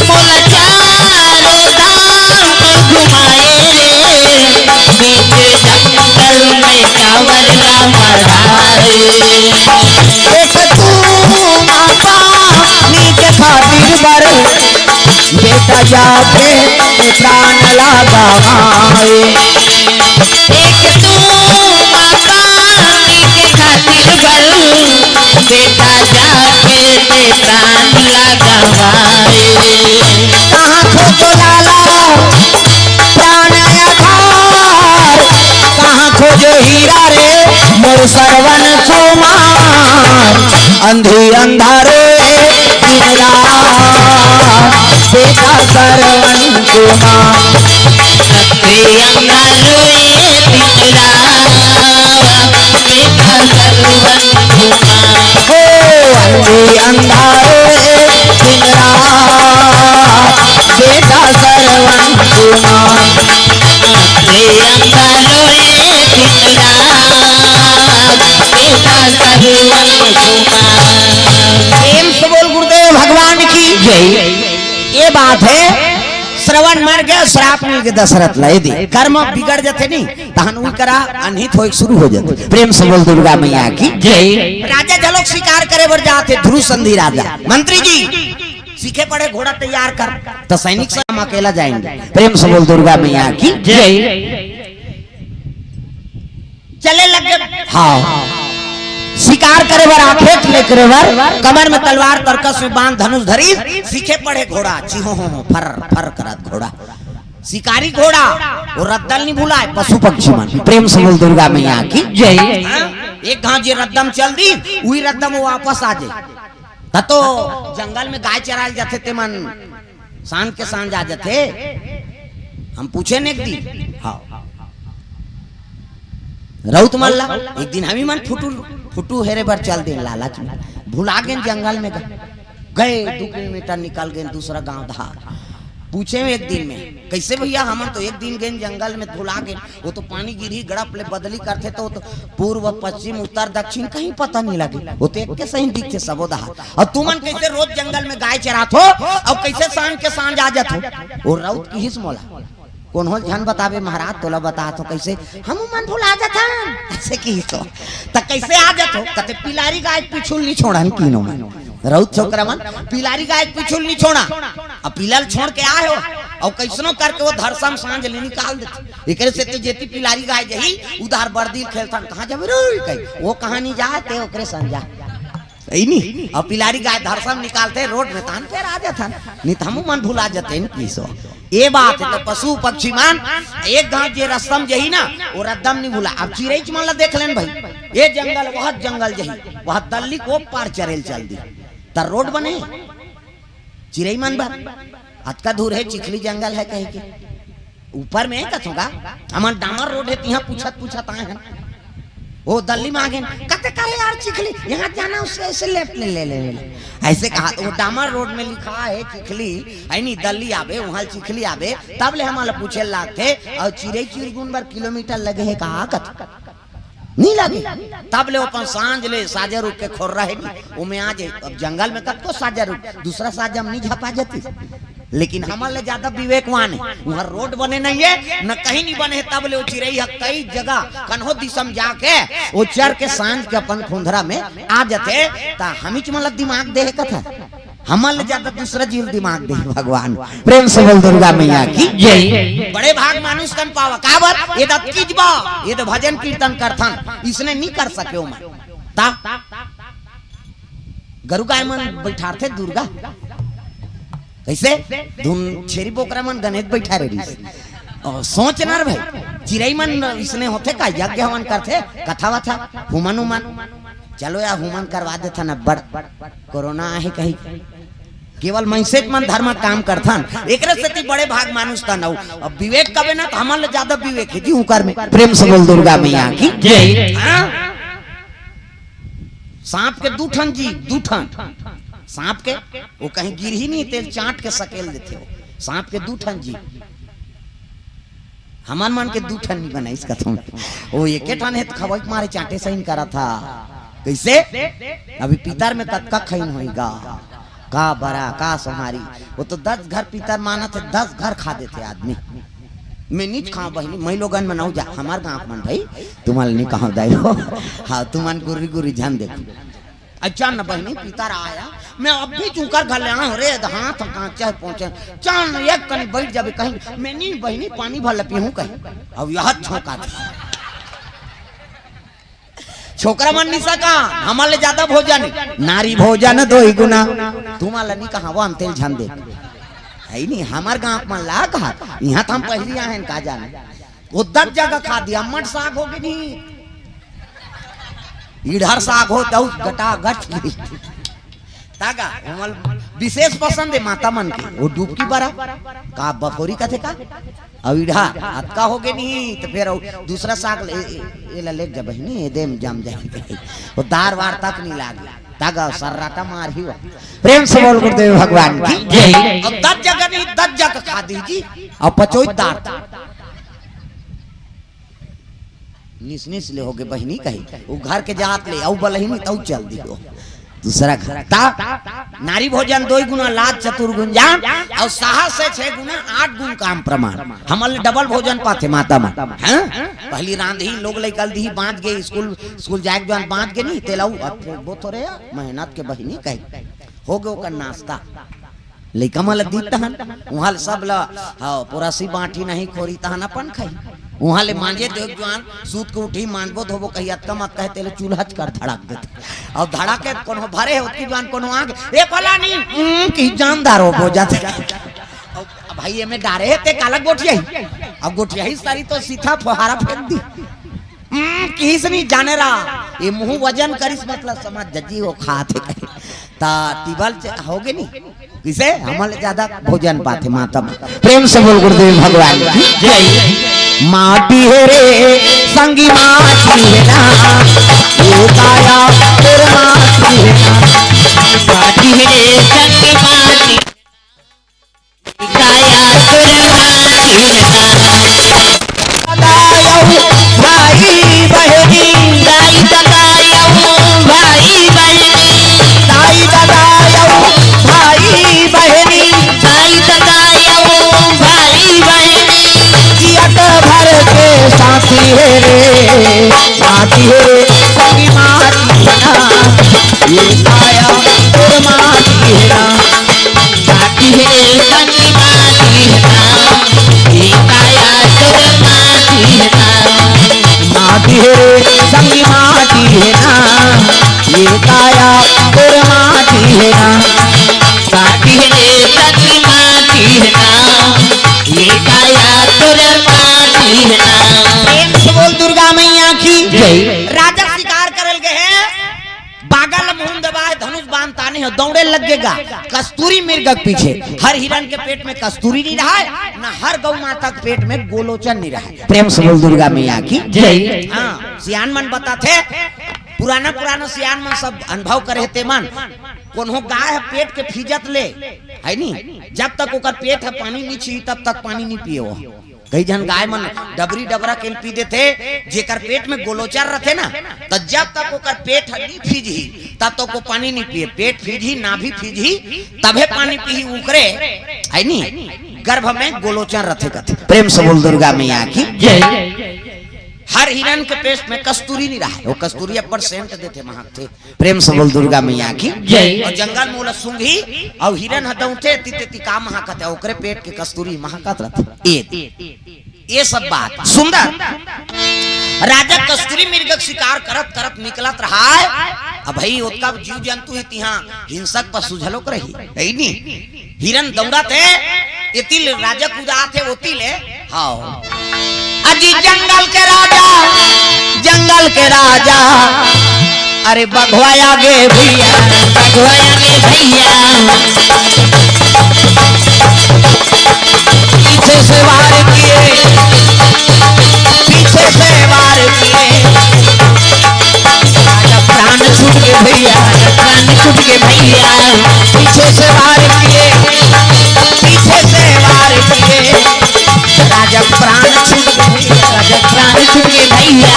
मोला चारों धाम घुमाए रे, बीच जंगल में कांवर ला मढ़ाए। एक जाके प्राण लगावे। एक तू माता के खातिर बल, बेटा जाके दे प्राण लगावे। कहाँ खोजो लाला प्राण आधार, कहाँ खोजो हीरा रे मोर श्रवण कुमार। अंधी अंधारे दिन रात, बेटा श्रवण कुमार। अंधी अंधारे दिन रात, बेटा श्रवण कुमार। हो अंधी अंधारे दिन रात, बेटा श्रवण कुमार। अंधी अंधारे दिन रात, बेटा श्रवण कुमार। प्रेम से बोल गुरुदेव भगवान की जय। ये बात है, श्रवण मर गया, श्राप मिल के दशरथ ला दे, कर्म बिगड़ जाते नहीं, तहन उही करा अनहित होए शुरू हो जाते। प्रेम से बोल दुर्गा मैया की जय। राजा झलोक शिकार करे बर जाते, ध्रुव संधि राजा, मंत्री जी सीखे पड़े घोड़ा तैयार कर, तो सैनिक से हम अकेला जाएंगे। प्रेम से बोल दुर्गा मैया की जय। चले लग गए। हाँ, शिकार करे बर, आखेट ले करे बर, कमर में तलवार, तरकस में बाण, धनुष धरी, सीखे पड़े घोड़ा, चिहो हो हो, फर फर करत घोड़ा, शिकारी घोड़ा। वो रद्दल नहीं भुलाए, पशु पक्षी मन। प्रेम से बोल दुर्गा मैया की जय। हाँ? एक घाव जे रद्दम चल दी, उही रद्दम वो वापस आ जाए। त तो जंगल में गाय चरायल जाथे, ते मन सांझ के सांझ आ जाथे। हम पूछे ने एक दिन, हाँ, रउत मन ला, एक दिन हमी मन फुटू फुटू हेरे बर चल देन, लालच में भुला गेन जंगल में। गए, गए दू किलोमीटर निकल गेन दूसरा गांव धार। पूछे में एक दिन में, कैसे भैया, हमन तो एक दिन गेन जंगल में, भुला गेन। वो तो पानी गिरही, गड़प ले बदली करथे, तो, तो पूर्व, पश्चिम, उत्तर, दक्षिण कहीं पता नहीं लगे। वो तो एक के सही दिखथे सबो डहार। अउ तुमन कैसे रोज जंगल में गाय चरात हो, अउ कैसे सांझ के सांझ आ जात हो? वो रउत किहिस मोला, कोनो झन बतावे महाराज, तोला बतात हो कैसे, हमू मन भुला जाथन, ऐसे किहिस हो। त कैसे आ जात हो? कथे पिलारी गाय के पिछुल नहीं छोड़न किनो मन। रउत छोकरा मन पिलारी गाय के पिछुल नहीं छोड़ा। अब पिलल छोड़ के आए हो, अउ कैसनो करके वो धरसम सांझ ले निकाल देथे। एकरे सेती जेती पिलारी गाय जही, उधार बरदी खेलथन, कहाँ जाबे रे कही, वो कहाँ नहीं जाए, ते ओकरे संग जा। सही नहीं? अउ पिलारी गाय धरसम निकालथे रोड में, तहन फेर आ जाथन, नहीं त हमू मन भुला जाते हैं, किहिस हो। ये बात है, तो पशु पक्षी मन एक घाव जे रस्तम जही ना, वो रद्दम नहीं भुला। अब चिरईच मन ला देख लेन भाई, ये जंगल, वह जंगल जही, वह दल्ली को पार चरेल चल दी, त रोड बने चिरई मन बर। अतका दूर है, चिखली जंगल है कहीं के ऊपर में है कथों का, हमन डामर रोड है, तिहाँ पूछत पूछत आए हैं। वो दल्ली में आ गेन, कथे करे यार चिखली, यहाँ जाना उससे ऐसे लेफ्ट ले, ले, ले, ले। ऐसे कहा, वो डामर रोड में लिखा है चिखली, है नी, दल्ली आबे, वहाँ चिखली आबे, तब ले हमन ला पूछे लागथे, अउ चिरई चिरगुन बर किलोमीटर लगे है कहा कथे। नहीं लगे। तब ले अपन सांझ ले साजा रूख के खोर रहे नी, ओमे आ जाए। अब जंगल में कतको साजा रूख, दूसरा साजा में नहीं झपा जाती, लेकिन हमन ले ज्यादा विवेकवान है। वहाँ रोड बने नहीं है, न कहीं नहीं बने है, तब ले वो चिरई ह कई जगह कन्हो दिसम जाके वो चर के सांझ के अपन खोंधरा में आ जाथे। त हमीच मन ला दिमाग दे हे कथा, हमन ले ज्यादा दूसरा जीव दिमाग दे भगवान। प्रेम से बोल दुर्गा मैया की जय। बड़े भाग मानुष तन पावा, का बात? ये दत कीजबा, ये तो भजन कीर्तन करथन, इसने नहीं कर सके हो मन। ता गरु गाय मन बैठारथे दुर्गा, कैसे? धुन छेरी बोकरा मन गनेत बैठा रहिस। अ, सोच ना रे भाई, चिरई मन इसने होथे का? यज्ञ हवन करथे, कथा वथा, हुमन उमन। चलो यार, हुमन करवा देथन, अब्बड़ कोरोना आहे कही। केवल मनसेच मन धर्म काम करथन, एकरे सेती बड़े भाग मानुष तन अउ। अब विवेक कबे ना, त हमन ले ज्यादा विवेक है जी उकर में। प्रेम से बोल दुर्गा मैया की जय। हाँ? सांप के दू ठन जी, दू ठन। सांप के, वो कहीं गिरही नहीं, तेल चाट के सकेल देथे वो। सांप के दू ठन जी, हमन मन के दू ठन नहीं बनाइस कथों। वो एके ठन है त खवई के मारे चाटे सही नहीं करा था। कैसे? अभी पितर में कतका खईन होई गा, का बरा, का सोहारी। वो तो दस घर पितर मानत है, दस घर खा देथे आदमी। मैं नीच खाओ बहिनी, मैं लोगन में नौ जा, हमार गांव मन भाई, तुमन नहीं कहो दाई हो। हाँ, तुमन गुर्री गुर्री झन देखो। अच्छा न बहिनी, पितर आया, मैं अब भी चूकर घर ले आऊं रे, हाथ कांचा है पहुंचे। चांद एक कनी बैठ जाबे कहीं, मैं नहीं बहिनी पानी भर ल पीहूं कहीं। अब यह झोंका दे। छोकरा मन नहीं सका, हमर ले ज्यादा भोजन, नारी भोजन दोई गुना। तुम्हार ला नहीं कहा, वो हम तेल झन दे। है नहीं, हमार गांव मन ला कहा, यहाँ तो हम पहली आए हैं, का जाने। वो दस जगह खा दिया, मट साग हो गई नहीं, इधर साग हो, दऊ गटा गट। तागा, हमल विशेष पसंद है माता मन के, वो डुबकी बरा, का बकोरी कथे का? अब इधर अतका हो गए नहीं, तो फिर दूसरा साग ले, ए-, ए-, एला लेके जा बहिनी, एदे में जम जाए। वो दार वार तक नहीं लागे। तागा सर्राटा मार ही हुआ। प्रेम से बोल गुरुदेव भगवान की जय। अब दस जगह नहीं, दस जगह खा दीजिए। अब पचोई दार। निस निस ले होगे बहिनी कही, वो घर के जात ले, अउ बलहिनी तउ चल दियो दूसरा घर। ता नारी भोजन दोई गुना, लाज चतुर गुंजान, अउ साहस से छह गुना, आठ गुण काम प्रमाण। हमल डबल भोजन पाथे माता मन, हैं? पहली रांधी लोग लइका ल दिही, बांच गे स्कूल, स्कूल जाए के जवान बांच गे नहीं, तेला उ अब वो थोरे मेहनत के बहिनी कही, हो गए ओकर नाश्ता। लइका मन ल दीत हन, उहाँ ले सब ल, हाँ, पोरासी बांटी नहीं खोरी तहन अपन खाई। उहाँ ले मांजे देख जुआन, सूत के उठी, मांजबो धोबो कही, अतका मत कहे, तेले चूल्हा च कर धड़क देते। अब धड़क के कोनो भरे हे, ओतकी जुआन कोनो आग, "ए फलानी, उम," की जानदार हो, हो जाते। अब, अब भाई, एमे डारे हे, ते काला गोठियाही। अब गोठियाही सारी तो सीधा फुहारा फेंक दी। उम, किहिस नहीं जाने रहा, ये मुंह वजन करिस, मतलब समझ जजी हो खात हे। ता टिबल च-, होगे नहीं, किसे हमल ज्यादा भोजन पाथे माता मन। प्रेम से बोल गुरुदेव भगवान की जय। माटी हे रे संगी माटी हे ना, ये काया तोर माटी हे ना। माटी हे रे संगी माटी, काया तोर माटी हे ना। दादा यऊ भाई बहिनी, दाई दादा यऊ भाई बहिनी, दाई दादा यऊ भाई बहिनी, दाई दादा यऊ भाई बहिनी। जियत भर के साथी हे रे, साथी हे रे, संगी माटी ना, ये काया तोर माटी हे ना। माटी हे रे संगी माटी हे ना, ये काया तोर माटी हे ना। माटी हे रे संगी माटी हे ना, ये काया तोर माटी हे ना। माटी हे रे संगी माटी हे ना, ये काया तोर माटी हे ना। प्रेम से बोल दुर्गा मैया की जय। राजा शिकार करल गए हैं, बागा ल मुहूं दबाए, धनुष बाण ताने हो, दौड़े लगेगा कस्तूरी मृग के पीछे। हर हिरन के पेट में कस्तूरी नहीं रहा है, ना हर गौ माता के पेट में गोलोचन नहीं रहा है। प्रेम से बोल दुर्गा मैया की जय। हाँ, सियान मन बताथे, पुराना पुराना सियान मन सब अनुभव करे हे ते मन, कोनो गाय ह पेट के फीजत ले, है नी, जब तक ओकर पेट ह पानी नहीं छी, तब तक पानी नहीं पिए वो। कई झन गाय मन डबरी डबरा के पी देथे, जेकर पेट में गोलोचर रथे ना, त जब तक ओकर पेट ह नी फीजही, तब तक वो पानी नी पिए। पेट फीजही, नाभि फीजही, तभे पानी पीही। उकरे, है नी, गर्भ में गोलोचर रथे कथे। प्रेम से बोल दुर्गा मैया की जय। हर हिरन के पेट में कस्तूरी नी रहे, वो कस्तूरी अब्बड़ सेंट देथे, महकथे। प्रेम से बोल दुर्गा मैया की जय। अउ जंगल मूल सूंघी, अउ हिरन ह दौंथे, तिते ती का महकत हे, ओकरे पेट के कस्तूरी महकत रथे। ए, ये सब बात सुंदर। राजा कस्तूरी मृग के शिकार करत करत निकलत रहा है। अब भाई, ओतका जीव जंतु हे, तिहां हिंसक पशु झलोक रही, है नी? हिरन दौड़त हे, एती ले राजा कुदात हे, ओती ले। हाव। अजी जंगल के राजा, जंगल के राजा, अरे बघवा आगे भैया, बघवा आगे भैया। पीछे से वार किए, पीछे से वार किए। राजा प्राण छूट के भैया, प्राण छूट के भैया। पीछे से वार किए, पीछे से वार किए। राजा प्राण छूट के भैया, राजा प्राण छूट के भैया।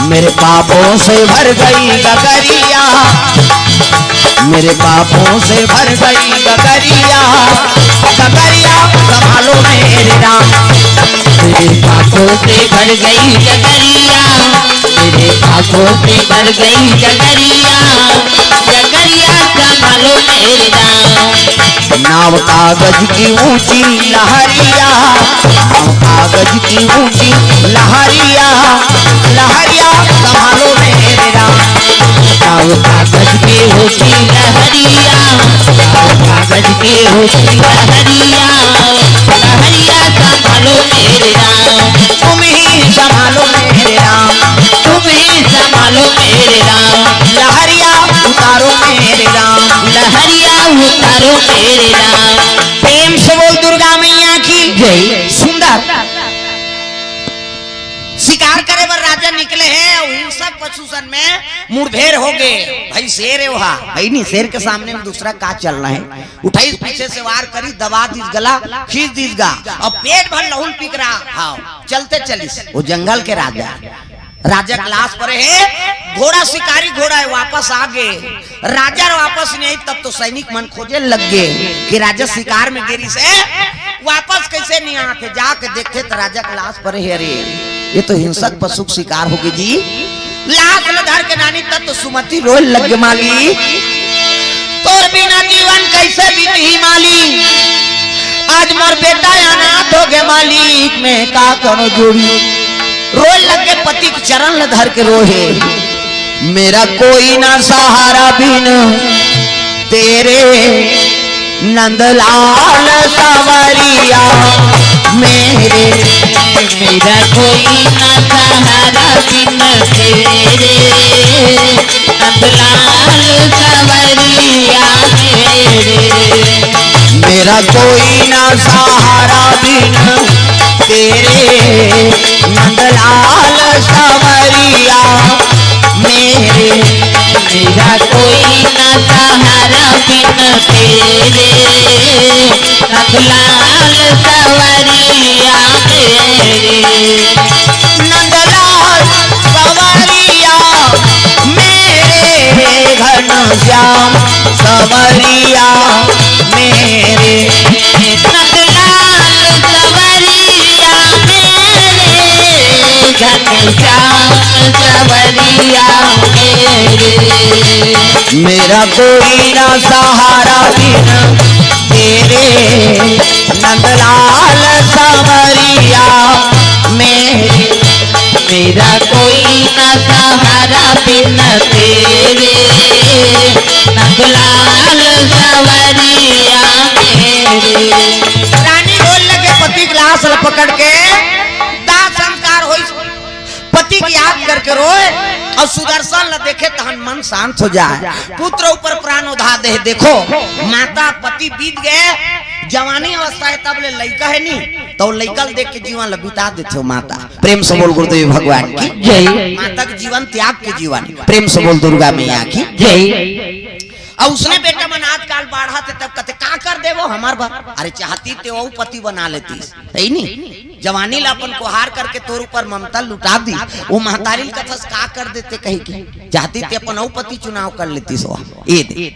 मेरे पापों से भर गई गगरिया, मेरे पापों से भर गई गगरिया, गगरिया संभालो मेरे राम। मेरे पापों से भर गई गगरिया, मेरे पापों से भर गई गगरिया, गगरिया संभालो मेरे राम। नाव कागज की ऊंची लहरिया, नाव कागज की ऊंची लहरिया, लहरिया संभालो मेरे राम। नाव कागज की ऊंची लहरिया, नाव कागज की ऊंची लहरिया, लहरिया संभालो मेरे राम। तुम ही संभालो मेरे राम, तुम ही संभालो मेरे राम। लहरिया उतारो मेरे राम, लहरिया उतारो मेरे राम। प्रेम से बोल दुर्गा मैया की जय। सुंदर शिकार करे बर राजा निकले हे अउ हिंसक पशु सन में मुठभेड़ हो गे। भाई शेर हे वहा, भाई नहीं, शेर के सामने में दूसरा का चलना हे। उठाइस पीछे से वार करिस, दबा दिस गला, खींच दिस गा, अउ पेट भर लहुल पी के रहा। हाँ, चलते चलिस, वो जंगल के राजा। राजा के लाश परे हे, घोड़ा शिकारी घोड़ा हे, वापस आ गे। राजा वापस नहीं आई, तब तो सैनिक मन खोजे लग गे कि राजा शिकार में गे रिहिस हे, वापस कैसे नहीं आथे। जाके देखथे त राजा के लाश परे हे। अरे, ये तो हिंसक पशु के शिकार हो गे जी। लाश ल धर के नानी तब तो सुमति रोए लग गे, मालिक, तोर बिना जीवन कैसे बीतही मालिक, आज मोर बेटा अनाथ हो गे मालिक, मैं का करो जोड़ी। रोए लग गे, पति के चरण ल धर के रोए हे। मेरा कोई ना सहारा बिन तेरे नंदलाल सवरिया मेरे। मेरा कोई ना सहारा बिन तेरे नंदलाल सवरिया मेरे। मेरा कोई ना सहारा बिन तेरे नंदलाल सवरिया मेरे। मेरा कोई ना सहारा बिन तेरे नंदलाल सवरिया मेरे। नंदलाल सवरिया मेरे, घनश्याम सवरिया मेरे। नंदलाल सवरिया मेरे, घनश्याम सवरिया मेरे। मेरा कोई ना सहारा बिन तेरे नंदलाल सवरिया मेरे। मेरा कोई ना सहारा बिन तेरे नंदलाल सवरिया मेरे। रानी रोए लगे पति के लाश ल पकड़ के, दाह संस्कार होइस, पति के याद करके रोए अउ सुदर्शन ल देखे तहन मन शांत हो जाए। पुत्र ऊपर प्राण उधार दे। देखो, माता पति बीत गे, जवानी अवस्था हे तब ले लइका हे नी, त लइका ल देख के जीवन ल बिता देथे हो माता। प्रेम से बोल गुरुदेव भगवान की जय। माता के जीवन त्याग के जीवन। प्रेम से बोल दुर्गा मैया की जय। अउ उसने बेटा मन आजकल बाढ़त हे तब कथे का कर देबो हमर बर। अरे चाहती ते वो पति बना लेतिस, हे नी? जवानी ला अपन कोहार करके तोर ऊपर ममता लुटा दी। वो महतारी ल कथस का कर देते कही के, चाहती ते अपन अउ पति चुनाव कर लेतिस। वो ए दे।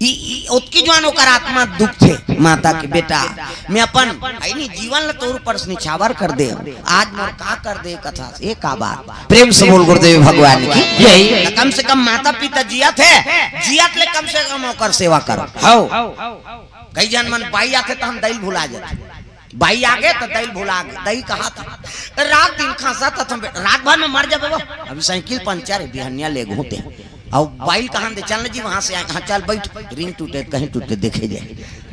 ई, ई, ओतकी जुआन ओकर आत्मा दुख थे माता के, बेटा, मैं अपन, हे नी, जीवन ला तोर ऊपर से निछावर कर दे, आज मोर का कर दे कथस, ए का बात। प्रेम से बोल गुरुदेव भगवान की जय। त कम से कम माता पिता जियत हे, जियत ले कम से कम ओकर सेवा करो। हव। कई झन मन बाई आथे त हम दई ल भुला जाथे। बाई आगे त दई ल भुला गे। दई कहा था, रात दिन खांसा था, हम रात भर में मर जाबे वो। अभी साइकिल पंचर हे, बिहनिया लेगहूं ते। अउ बाई ल कहा दे, चल न जी वहां से आए। हाँ चल बैठ, रिंग टूटे कहीं टूटे देखे जाए।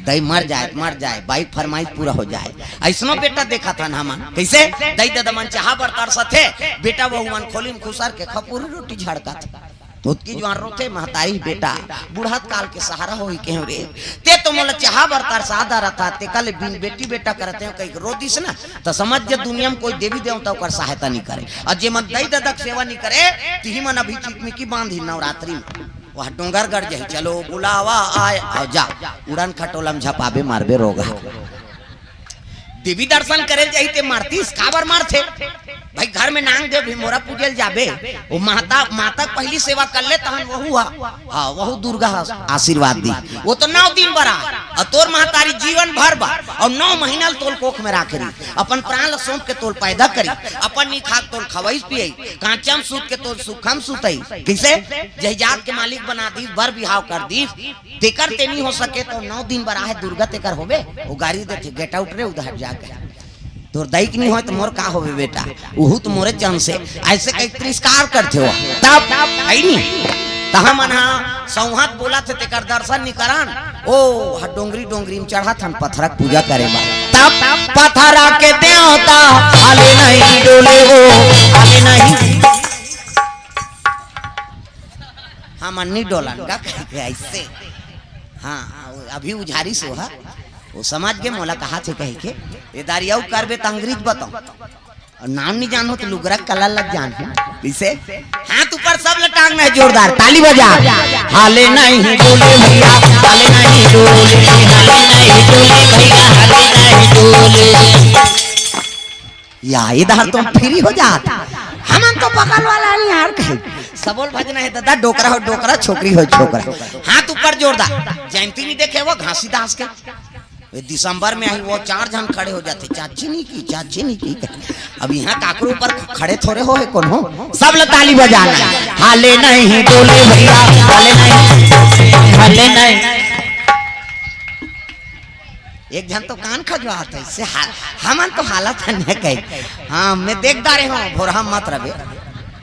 दई मर जाए, मर जाए, बाई के फरमाइश पूरा हो जाए। अइसनो बेटा देखा था ना हमन, कैसे दई ददा मन चाहा बर तरसत हे, बेटा वहू मन खोली म खुसर के खपुरी रोटी झड़कत हे। ओतकी जुआन रोथे महतारी, बेटा, बुढ़त काल के सहारा होही केहेंव रे। ते तो मोला चाहा बर तरसा डरत हस, तेकर ले बिन बेटी बेटा करत हंव कहिके रो दिस ना, त समझ जा दुनिया में कोई देवी देवता ओकर सहायता नहीं करे। अउ जे मन दई ददा के सेवा नहीं करे, तिही मन अभी चिकमिकी बांधही नवरात्रि में। वह डोंगरगढ़ जाही, चलो बुलावा आए, अउ जा, उड़न खटोला में झपाबे मारबे रोगहा। देवी दर्शन करे जाही ते मरतिस, काबर मरथे? भाई, घर में नांग देव भी मोरा पूजल जाबे, वो माता, माता के पहली सेवा कर ले, तहन वहू हा, हाँ, वहू दुर्गा हा आशीर्वाद दी। वो तो नौ दिन बर आ, और तोर महतारी जीवन भर बर, और नौ महीना ल तोल कोख में राखे रही, अपन प्राण ल सौंप के तोल पैदा करी, अपन नी खाक तोल खवई पियई, कांचम सूत के तोल सुखम सुतई। कैसे? जय जात के मालिक बना दीस, बर बिहाव कर दीस, तेकर ते नी हो सके तो नौ दिन बर आहे दुर्गा, तेकर होबे? वो गारी देथे, "Get out रे, उधर जाके। तोर दाई के नी होय तो मोर का होबे बेटा?" उहू तो मोरे जन से, ऐसे कई तिरस्कार करथे हो। तब, आई नी? त हमन हा सौंहत बोलत हे, तेकर दर्शन नी करन। ओ, ह डोंगरी, डोंगरी में चढ़त हन पथरा के पूजा करे बर। तब पथरा के देवता हाले नहीं डोले वो, हाले नहीं। हमन नी डोलन गा कहिके ऐसे। हाँ, अभी उझारी से हा, वो समझ गे मोला कहा थे कहिके। ये दारी अउ करबे त अंग्रेज बताओ। और नाम नी जानो तो लुगरा कला लग जान है। इसे हाथ ऊपर, सब ल टांगना है जोरदार, ताली बजा। हाले नहीं डोले भैया, हाले नहीं डोले, हाले नहीं डोले भैया, हाले नहीं डोले। या, इधर तो फ्री हो जात। हमन तो बगल वाला नहीं यार कहे। सबोल भजना है दादा, डोकरा हो डोकरा, छोकरी हो छोकरा। हाथ ऊपर जोरदार। जयंती नहीं देखे वो घासीदास के? वे दिसंबर में आई, वो चार झन खड़े हो जाते, "चाची नहीं की, चाची नहीं की।" अब यहाँ काकरो ऊपर खड़े थोड़े हो है कोनो। सब ल ताली बजाना है। हाले नहीं डोले भैया, हाले नहीं, हाले नहीं। एक झन तो कान खजवात है, से हाल, हमन तो हालत है नहीं कही। हाँ, मैं देख डारे हूँ, भोरहा मत रहे।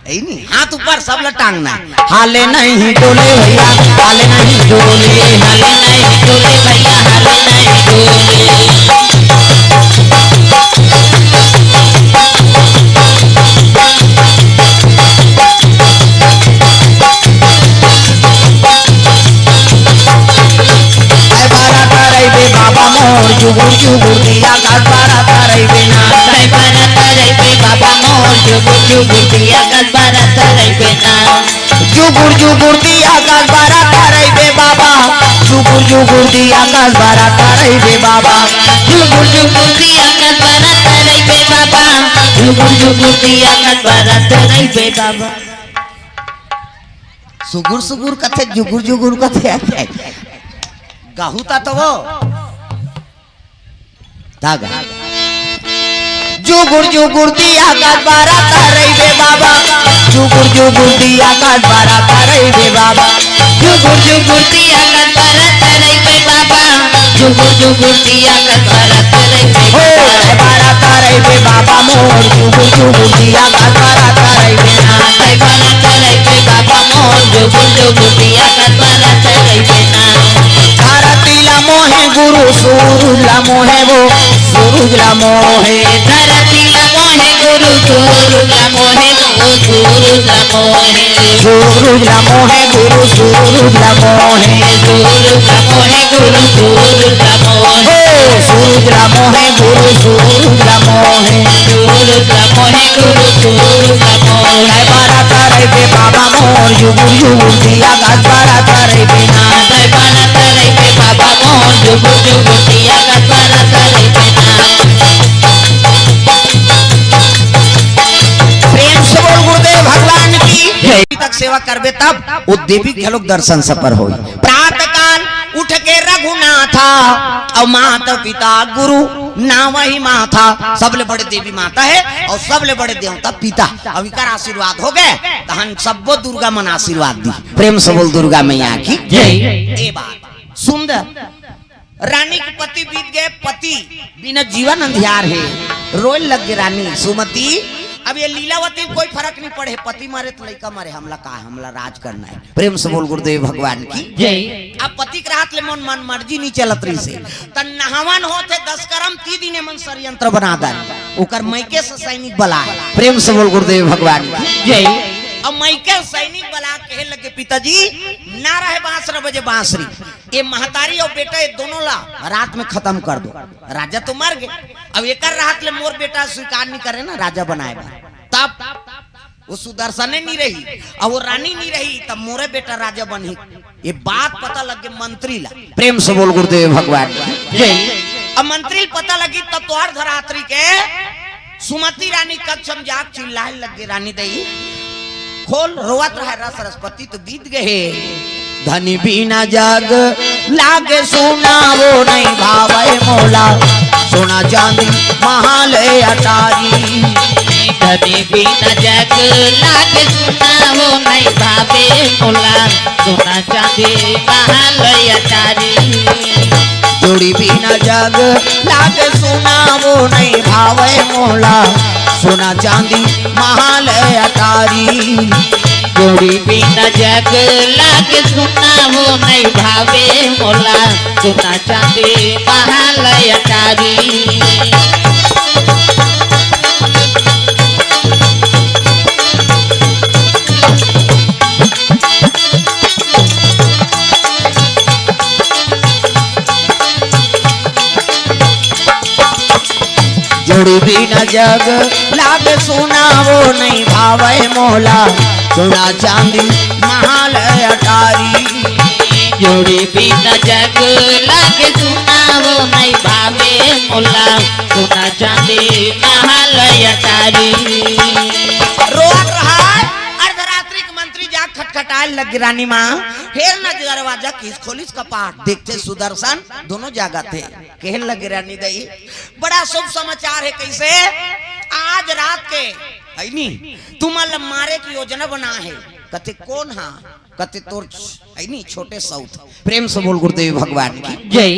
ऐ नी, हाथ ऊपर, सब ल टांगना। हाले नहीं डोले भैया, हाले नहीं डोले, हाले नहीं डोले भैया, हाले नहीं डोले। ए बारात रहिबे बाबा मोर, जुगुर जुगुर दिया कास बारात रहिबे ना। ए बारात रहिबे बाबा मोर, जुगुर जुगुर दिया कास बारात रहिबे ना। जुगुर जुगुर दिया कास बारात रहिबे बाबा, जुगुर जुगुर दिया कास बारात रहिबे बाबा। जुगुर जुगुर दिया कास बारात रहिबे बाबा, जुगुर जुगुर दिया कास बारात रहिबे बाबा। सुगुर सुगुर कथे, जुगुर जुगुर कथे। गहू ता तो वो। धागा। जुगुर जुगुर दिया कास बारात रहिबे बाबा, जुगुर जुगुर दिया कास बारात रहिबे बाबा। जुगुर जुगुर दिया कास बारात रहिबे बाबा, जुगुर जुगुर दिया कास बारात रहिबे बाबा। बारात रहिबे बाबा मोर, जुगुर जुगुर दिया कास बारात रहिबे ना। बारात रहिबे बाबा मोर, जुगुर जुगुर दिया कास बारात रहिबे ना। धरती ला मोहे गुरु, सूरज ला मोहे वो, सूरज ला मोहे। धरती ला मोहे गुरु, सूरज ला मोहे वो, सूरज ला मोहे। सूरज ला मोहे गुरु, सूरज ला मोहे। सूरज ला मोहे गुरु, सूरज ला मोहे। हे, सूरज ला मोहे गुरु, सूरज ला मोहे। सूरज ला मोहे गुरु, सूरज ला मोहे। बारात रहिबे बाबा मोर, जुगुर जुगुर दिया कास बारात रहिबे ना। बारात रहिबे बाबा मोर, जुगुर जुगुर दिया कास बारात रहिबे ना। प्रेम से बोल गुरुदेव भगवान की जय। तक सेवा करबे तब वो देवी के लोग दर्शन सफल होई। प्रातः काल उठ के रघुनाथा, और माता पिता गुरु नावहि माथा। सबले बड़े देवी माता है और सबले बड़े देवता पिता। अब इकर आशीर्वाद हो गए, तहन सबो दुर्गा मन आशीर्वाद दी। प्रेम से बोल दुर्गा मैया की जय। ए बात सुंदर। रानी के पति बीत गए, पति बिना जीवन अंधियार है। रोए लग गए रानी सुमति। अब ये लीलावती में कोई फर्क नहीं पड़े, पति मरे तो लइका मरे, हमला का, हमला राज करना है। प्रेम से बोल गुरुदेव भगवान की जय। अब पति के रहत ले मन, मन मर्जी नहीं चलत रही से, त नहावन होत हे दस करम, ती दिन मन षड्यंत्र बना दे, ओकर मइके से सैनिक बलाए। प्रेम से बोल गुरुदेव भगवान की जय। अब मइके सैनिक बला कहे लगे, "पिताजी, ना रहे बांसरा बजे बांसुरी, ये महतारी और बेटा ये दोनों ला रात में खत्म कर दो।" राजा तो मर गए, अब एकर रहत ले मोर बेटा स्वीकार नहीं करे ना राजा बनाए बर। तब वो सुदर्शने नहीं रही और वो रानी नहीं रही, तब मोरे बेटा राजा बनही। ये बात पता लग गए मंत्री ला। प्रेम से बोल गुरुदेव भगवान की जय। अब मंत्री ला पता लगी तब तोहर धरातरी के सुमति रानी कक्ष म जाके चिल्लाए लगे, रानी दई, खोल, रोवत रहे रस रसपति तो बीत गए। धनी बिना जग लागे सुना वो नहीं भावे मोला, सोना चांदी महाल अटारी। धनी बिना जग लागे सुना वो नहीं भावे मोला, सोना चांदी महाल अटारी। जोड़ी बिना जग लागे सुना वो नहीं भावे मोला, सोना चांदी महाल अटारी। जोड़ी बिना जग लागे सुना वो नहीं भावे मोला, सोना चांदी महाल अटारी। जोड़ी बिना जग लागे सुना वो नहीं भावे मोला, सोना चांदी महाल अटारी। जोड़ी बिना जग लागे सुना वो नहीं भावे मोला, सोना चांदी महाल अटारी। रोत रहा अर्धरात्रि के मंत्री जा खटखटाए लग रानी माँ, हेर न दरवाजा किस खोलिस कपाट, देखते सुदर्शन दोनों जागा थे। कहे लगे रानी दई, बड़ा शुभ समाचार है। कैसे? आज रात के, है नी, तुमन ल मारे के योजना बना है। कथे कोन हा? कथे तोर छ-, है नी, छोटे सौत। प्रेम से बोल गुरुदेव भगवान की जय।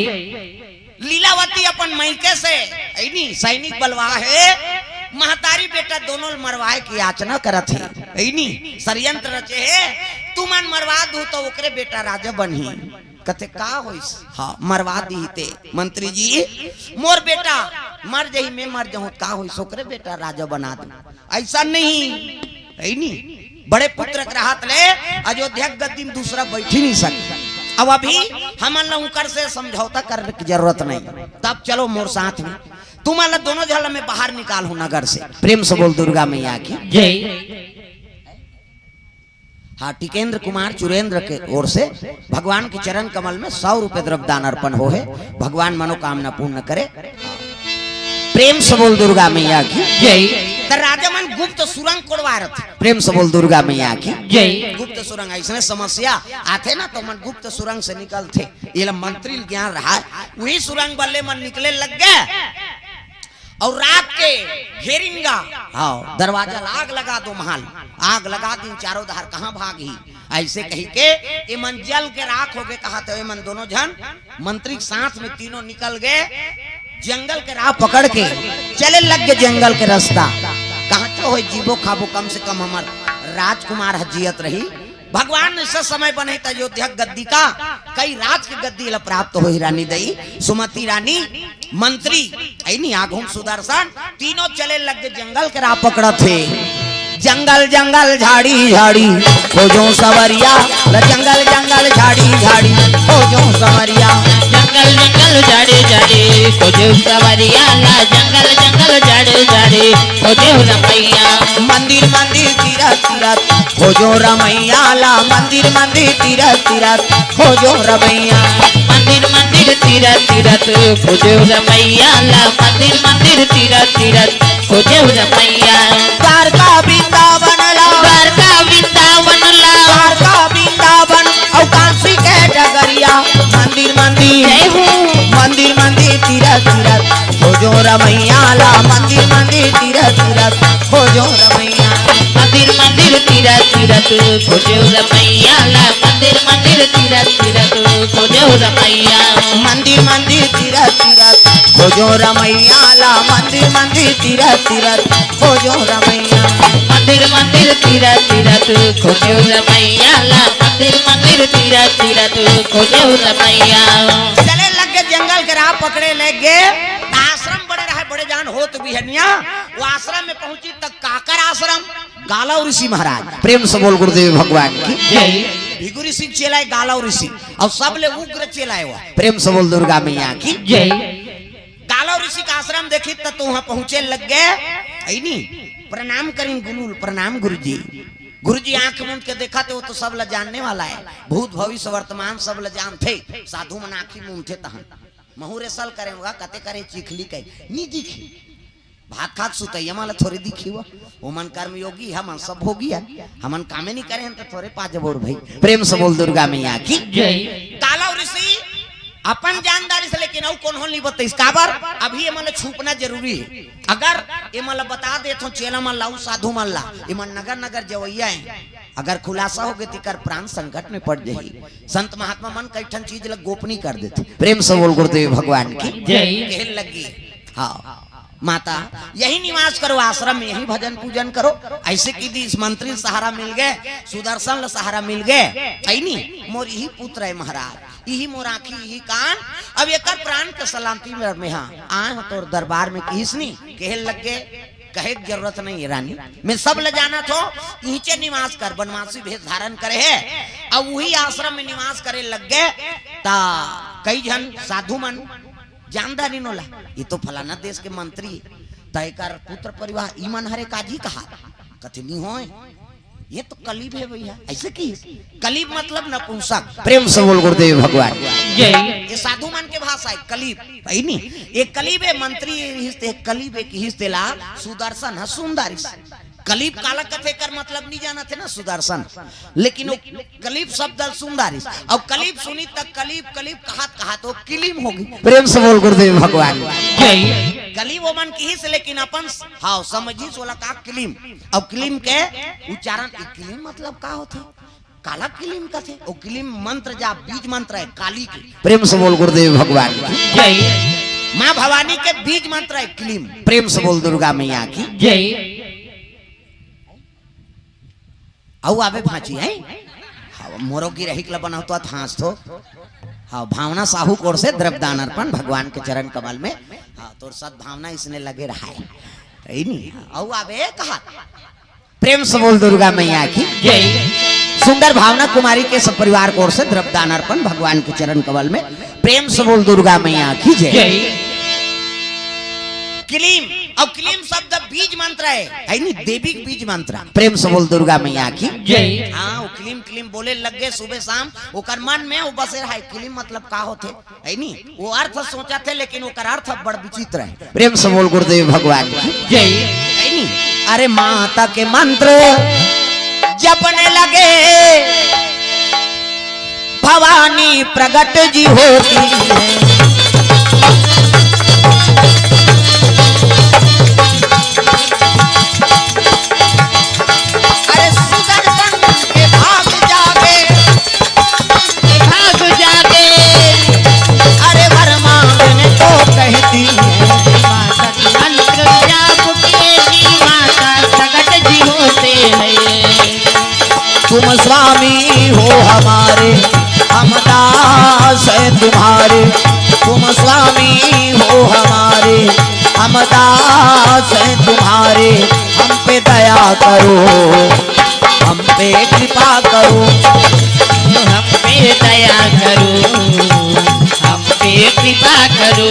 लीलावती अपन मइके से, है नी, सैनिक बलवा है, महतारी बेटा दोनों ल मरवाए के याचना करत है, है नी, षड्यंत्र रचे है। तुमन मरवा दू तो ओकरे बेटा राजा बनही। कथे का होइस? हाँ, मरवा दी ते। मंत्री जी, मोर बेटा मर जही, मैं मर जाहूं, का होइस? ओकरे बेटा राजा बना दू। ऐसा नहीं है नी, बड़े पुत्र के रहत ले अयोध्या के गद्दी में दूसरा बैठी नहीं सके। अब अभी हमन ला उनकर से समझौता करे के जरूरत नहीं। तब चलो मोर साथ में, तुमन ला दोनों झन ला मैं बाहर निकाल हूं नगर से। प्रेम से बोल दुर्गा मैया की जय। हाँ, टिकेंद्र कुमार चुरेंद्र के ओर से भगवान के चरण कमल में सौ रुपए द्रव्य दान अर्पण हो है। भगवान मनोकामना पूर्ण करे। प्रेम से बोल दुर्गा मैया की जय। त राजा मन गुप्त सुरंग कोड़वा रथे। प्रेम से बोल दुर्गा मैया की जय। गुप्त सुरंग, ऐसने समस्या आथे ना, तो मन गुप्त सुरंग से निकलथे। ये ला मंत्री ल ज्ञान रहा, वही सुरंग बल्ले मन निकले लग गए। और रात के घेरिंगा, हाँ, दरवाजा ला आग लगा दो, महल आग लगा दिन, चारों धार कहाँ भागही? ऐसे कही के ये मन जल के राख हो गए। कहा तो ये मन दोनों झन मंत्री के साथ में तीनों निकल गए, जंगल के राह पकड़ के चले लग गए जंगल के रास्ता। कहाँ चो होई जीबो खाबो, कम से कम हमर राजकुमार ह जियत रही। भगवान ने ऐसा समय बने त अयोध्या गद्दी का कई राज के गद्दी ला प्राप्त होई। रानी दई, सुमति रानी, मंत्री, ऐनी आघूम सुदर्शन, तीनों चले लग गए जंगल के राह पकड़त हे। जंगल जंगल झाड़ी झाड़ी खोजो सवरिया, ल जंगल जंगल झाड़ी झाड़ी खोजो सवरिया। जंगल जंगल झाड़ी झाड़ी खोजो सवरिया ला, जंगल जंगल झाड़ी झाड़ी खोजो रमैया। मंदिर मंदिर तीरथ तीरथ खोजो रमैया ला, मंदिर मंदिर तीरथ तीरथ खोजो रमैया। मंदिर मंदिर तीरथ तीरथ खोजो रमैया ला, मंदिर मंदिर तीरथ तीरथ खोजो रमैया। द्वारका वृंदावन ला, द्वारका वृंदावन ला, द्वारका वृंदावन अउ काशी के डगरिया। मंदिर मंदिर जय हो। मंदिर मंदिर तीरथ तीरथ खोजो रमैया ला, मंदिर मंदिर तीरथ तीरथ खोजो रमैया। मंदिर मंदिर तीरथ तीरथ खोजो रमैया ला, मंदिर मंदिर तीरथ तीरथ खोजो रमैया। मंदिर मंदिर तीरथ तीरथ खोजो रमैया ला, मंदिर मंदिर तीरथ तीरथ खोजो रमैया। मंदिर मंदिर तीरथ तीरथ खोजो रमैया ला, मंदिर मंदिर तीरथ तीरथ खोजो रमैया। चले लग गए जंगल के राह पकड़े लग गए। आश्रम बड़े रहे, बड़े जान होत बिहनिया, वो आश्रम में पहुंची तक काकर आश्रम, गालव ऋषि महाराज। प्रेम से बोल गुरुदेव भगवान की जय। भृगु ऋषि के चेला है गालव ऋषि, और सबले उग्र चेला है वो। प्रेम से बोल दुर्गा मैया की जय। गालव ऋषि का आश्रम देखी त तो वहां पहुंचे लग गए, ऐनी प्रणाम करिन गुरुल, प्रणाम गुरुजी। गुरुजी आंख मूंद के देखा थे, वो तो सब ला जानने वाला है, भूत भविष्य वर्तमान सब ला जानथे। साधु मन आंखी मूंदथे तहन महूरे सल करे होगा, कते करे चिखली कहे नी दिखी। भात खात सुतैया मन ला थोरे दिखी हुआ। ओमन कर्मयोगी, हमन सब भोगी हन। हमन कामे नहीं करे हन त थोरे पा जबोर भाई। प्रेम से बोल दुर्गा मैया की। जय। कालव ऋषि अपन जानदारी से, लेकिन अउ कोनो नहीं बताइस। काबर? अभी ये मन ला छुपना जरूरी है। अगर ये मन ला बता देथों चेला मन ला, अउ साधु मन ला, ये मन नगर नगर जवैया हैं। अगर खुलासा हो गे त एकर प्राण संकट में पड़ जाही। संत महात्मा मन कई ठन चीज ला गोपनीय कर देथे। प्रेम से बोल गुरुदेव भगवान की। जय। कहे लगी, हाँ माता, यही निवास करो आश्रम में, यही भजन पूजन करो। ऐसे कि दिस मंत्री सहारा मिल गए, सुदर्शन ला सहारा मिल गए, है नी? मोर यही पुत्र है महाराज, यही मोर आँखी, यही कान। अब एकर प्राण के सलामती में, में हाँ आए हो तोर दरबार में किहिस नी, कहे लग गए, कहे के जरूरत नहीं है रानी, मैं सब ले जाना थो। इहिचे निवास कर, बनवासी भेष धारण करे है। अब वही आश्रम में निवास करे लग गए। ता कई झन साधु मन जानदारी नोला, ये तो फलाना देश के मंत्री, त एकर पुत्र परिवार, ई मन हरे काजी कहा, कथे नहीं होय, ये तो कलीब है भैया। ऐसे की कलीब मतलब नपुंसक। प्रेम से बोल गुरुदेव भगवान। जय। ये साधु मन के भाषा है कलीब, है नी? ये कलीब है मंत्री, ये रिहिस ते कलीब, एक हिस्ते ला सुदर्शन है सुंदर। कलीब काला कथे कर मतलब नहीं जाना थे ना सुदर्शन, लेकिन वो कलीब शब्द सुंदर। अब कलीब सुनी त कलीब कलीब कहत कहत वो किलीम होगी। प्रेम से बोल गुरुदेव भगवान। जय। कलीब वो मन किहिस, लेकिन अपन हाँ समझिस ओला का किलीम। अब किलीम के उच्चारण, ई किलीम मतलब का होथे? काला किलीम कथे? ओ किलीम मंत्र जा बीज मंत्र है काली के। प्रेम से बोल गुरुदेव भगवान की। जय। माँ भवानी के बीज मंत्र है किलीम। प्रेम से बोल दुर्गा मैया की। जय। अउ आवे भांची है। हाँ, मोरो गिरहिक ला बनाओ तो हाथ थो। हाँ, भावना साहू कोर से द्रव्य दान अर्पण भगवान के चरण कमल में। हाँ, तोर सद्भावना इसने लगे रहा है। है नी? अउ आवे कहा। प्रेम से बोल दुर्गा मैया की। जय। सुंदर भावना कुमारी के सब परिवार कोर से द्रव्य दान अर्पण भगवान के चरण कमल में। प्रेम से बोल दुर्गा मैया की जय। जय। क्लीम, अब क्लीम शब्द बीज मंत्र है, है नी? देवी के बीज मंत्र। प्रेम से बोल दुर्गा मैया की। जय। हाँ, वो क्लीम क्लीम बोले लग गए सुबह शाम, ओकर मन में वो बसे रहा है, क्लीम मतलब का होथे, है नी? वो अर्थ सोचा थे, लेकिन ओकर अर्थ बड़ विचित्र है। प्रेम से बोल गुरुदेव भगवान की। जय। है नी? अरे माता के मंत्र जपने लगे, भवानी प्रगट जी होती है। अरे सुदर्शन के भाग जागे, भाग जागे। अरे वर मांगने तो कहती है, माता के मंत्र जाप के जी माता प्रगट जी होते हैं। तुम स्वामी हो हमारे, हम दास हैं तुम्हारे। तुम स्वामी हो हमारे, हम दास हैं तुम्हारे। हम पे दया करो, हम पे कृपा करो। हम पे दया करो, हम पे कृपा करो।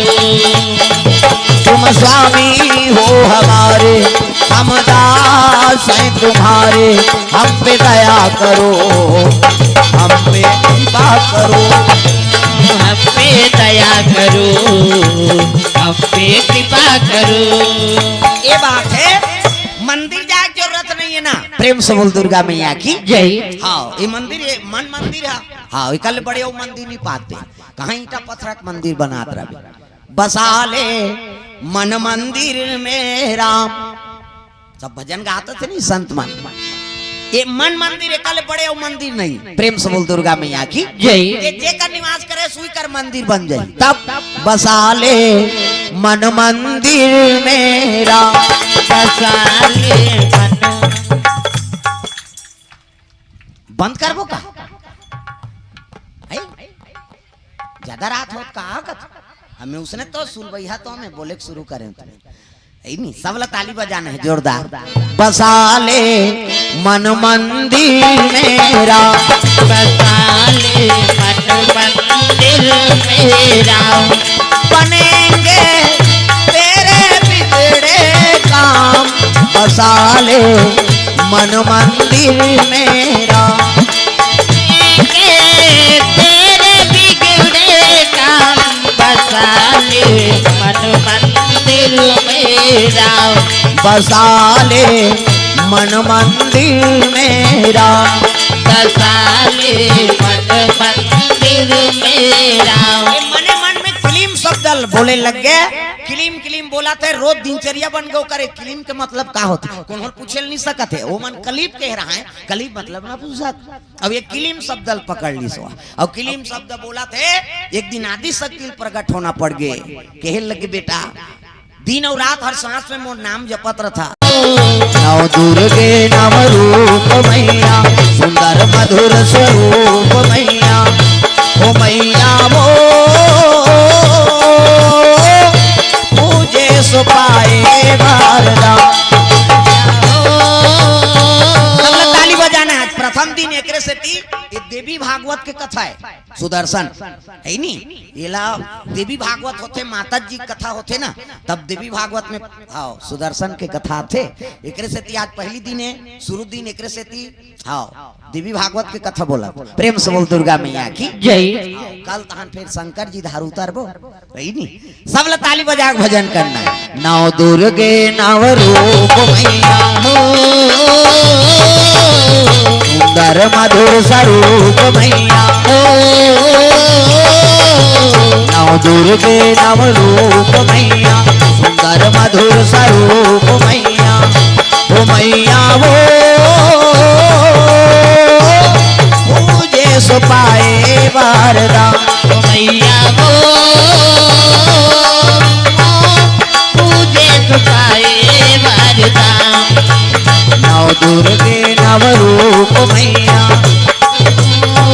तुम स्वामी हो हमारे, हम दास हैं तुम्हारे। हम पे दया करो, हम पे कृपा करो। हम पे दया करो, हम पे कृपा करो। ये बात है, मंदिर जाए के जरूरत नहीं है ना। प्रेम से बोल दुर्गा मैया की। जय। हाँ, ये मंदिर, ये मन मंदिर है। हाँ, इकल बड़े वो मंदिर नहीं पाते, कहाँ ईंटा पत्थर के मंदिर बनात रहे। बसा ले मन मंदिर में राम। सब भजन गाते थे नहीं संत मन। ये मन मंदिर एकल बड़े अउ मंदिर नहीं। प्रेम से बोल दुर्गा मैया की। जय। ये जेकर निवास करे सुई कर मंदिर बन जाए। तब बसा ले मन मंदिर में राम। बसा ले मन। बंद करबो का? है? ज्यादा रात होत का कत? हमें उसने तो सुलबैया तो हमें बोले के शुरू करें तो। है नी, सब ला ताली बजाना है जोरदार। बसा ले मन मंदिर में राम। बसा ले मन मंदिर में राम। बनेंगे तेरे बिगड़े काम। बसा ले मन मंदिर में राम। के तेरे बिगड़े काम। बसा ले मन मंदिर में राम। बसा ले मन मंदिर में राम। बसा ले मन मंदिर में राम। ये मने मन में क्लीम शब्द ल बोले लग गे। क्लीम क्लीम बोलथे, रोज दिनचर्या बन गे ओकर। क्लीम के मतलब का होथे? कोनो पूछे ल नहीं सकत हे। वो मन कलीब कह रहा है, कलीब मतलब नपुंसक। अब ये क्लीम शब्द ल पकड़ लिस। अब क्लीम शब्द बोलथे, एक दिन आदि शक्ति ल प्रकट होना पड़ गे। कहे लगे, बेटा, दिन अउ रात हर सांस में मोर नाम जपत रथा। नव दुर्गे नव रूप मैया, सुंदर मधुर स्वरूप मैया, ओ मैया वो पूजे सो पाए वरदान। सबला ताली बजाना है। आज प्रथम दिन एकरे सेती ये देवी भागवत के कथा है। सुदर्शन, है नी? एला देवी भागवत होथे, माता जी कथा होथे ना, तब देवी भागवत में, हाँ, सुदर्शन के कथा आथे। एकरे सेती आज पहली दिन है, शुरू दिन, एकरे सेती, हाँ, देवी भागवत के कथा बोला। प्रेम से बोल दुर्गा मैया की जय। हाँ, कल तहन फिर शंकर जी धारू उतरबो, है नी? सबला ताली बजा के भजन करना है। नव दुर्गे नव रूप मैया हो, सुंदर मधुर स्वरूप मैया हो। नव दुर्गे नव रूप मैया, सुंदर मधुर स्वरूप मैया। ओ मैया वो पूजे सो पाए वरदान। ओ मैया वो पूजे सो पाए वरदान। नव दुर्गे नव रूप मैया, नव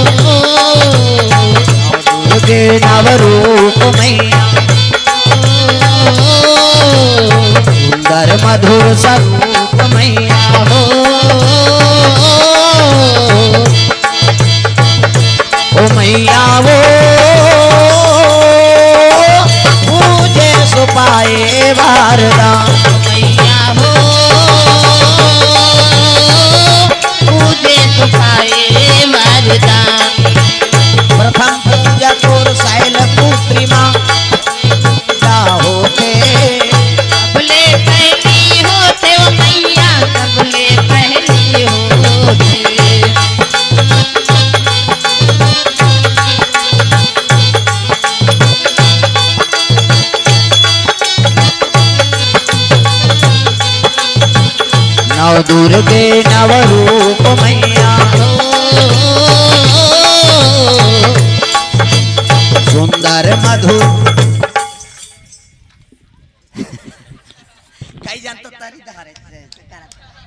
दुर्गे नव रूप मैया, सुंदर मधुर स्वरूप मैया हो। ओ मैया वो पूजे सो पाए वरदान। मैया हो पूजे सो पाए वरदान। प्रथम पूजा तोर शैलपुत्री माँ पूजा होथे। सबले पहली होथे ओ मैया, सबले पहली होथे। नव दुर्गे नव रूप मैया, सुंदर मधुर। कई जन तो तरी धरे,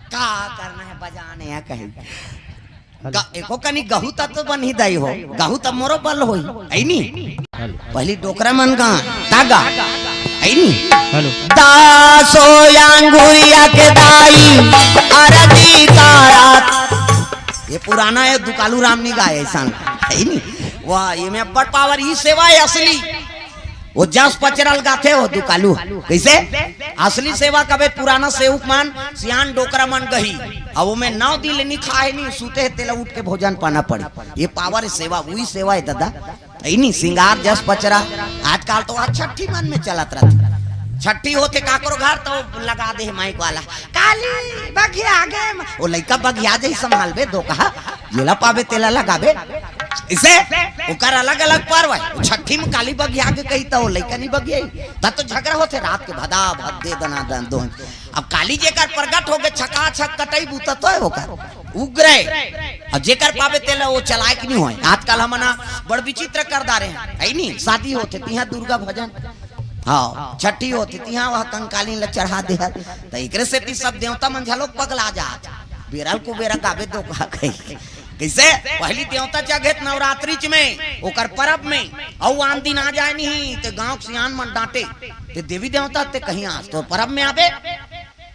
का करना है बजाने या कहीं। ग-, एको कनी गहू तत्व बनही दाई हो, गहू तब मोरो बल होई, है नी? पहली डोकरा मन गा, ता गा, है नी? हेलो। दासो अंगुरिया के दाई, अरजी का रात। ये पुराना है, दुकालू राम नी गाए ऐसा, है नी? वाह, ये में अब्बड़ पावर, ई सेवा है असली। वो जस पचरा ल गाथे, वो दुकालू। कैसे? असली सेवा कबे पुराना सेवक मन, सियान डोकरा मन गही। अब वो में नौ दिन ले नी खाए नी, सूते हे, तेला उठ के भोजन पाना पड़े। ये पावर सेवा, वही सेवा है दादा। है नी, सिंगार जस पचरा। आजकल तो आज छठी मन में चलत रहत। छठी होथे काकरो घर तो लगा दे माइक वाला। काली बघिया गे म-, वो लइका बघिया जही संभालबे दो कहा। जेला पाबे तेला लगाबे। इसे ओकर अलग-अलग पर्व है। वो छठी में काली बघिया गे कही त वो लइका नहीं बघियाई। तब तो झगड़ा होथे रात के भदा भद दे दना दन दो। अब काली जेकर प्रगट होगे छका छक कटई बूता तो है ओकर। उग्र है। अब जेकर पाबे तेला वो चलाए के नहीं होए। आजकल हमन बड़ विचित्र कर डारे हैं। है नी? शादी होथे तिहाँ दुर्गा भजन। हाँ, छठी होथे तिहाँ वह कंकालीन ला चढ़ा दे। त एकरे सेती सब देवता मन झलोक पगला जात। बेरा ल कुबेरा गाबे दो कहा कही। कैसे? पहली देवता जगे त नवरात्रि च में, ओकर परब में, अउ आन दिन आ जाए नहीं, ते गांव के सियान मन डांटे, ते देवी देवता ते कहीं आज तो परब में आबे,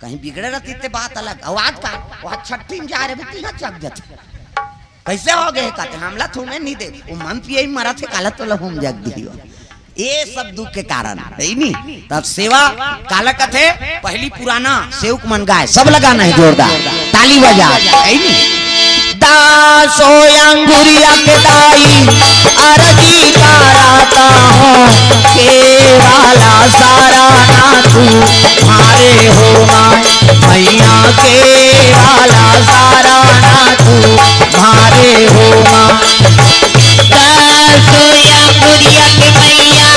कहीं बिगड़े रहती ते बात अलग। अउ आज का, वह छठी में जा रहे, तिहाँ जग जाथे। कैसे हो गए कहते, हमला थूमे नहीं दे, वो मन पिए ही मरा थे, काला तोला हम जग दी हो। ये सब दुख के कारण है, है नी? तब सेवा काला कथे, पहली पुराना सेवक मन गाए, सब लगाना है जोरदार, ताली बजा, है नी? दासो अंगुरिया के दाई, अरजी कराता हूँ, केवाला सारा नाथ मारे हो माँ, मैया के वाला सारा ना तू मारे हो माँ। दसों अंगुरिया के मैया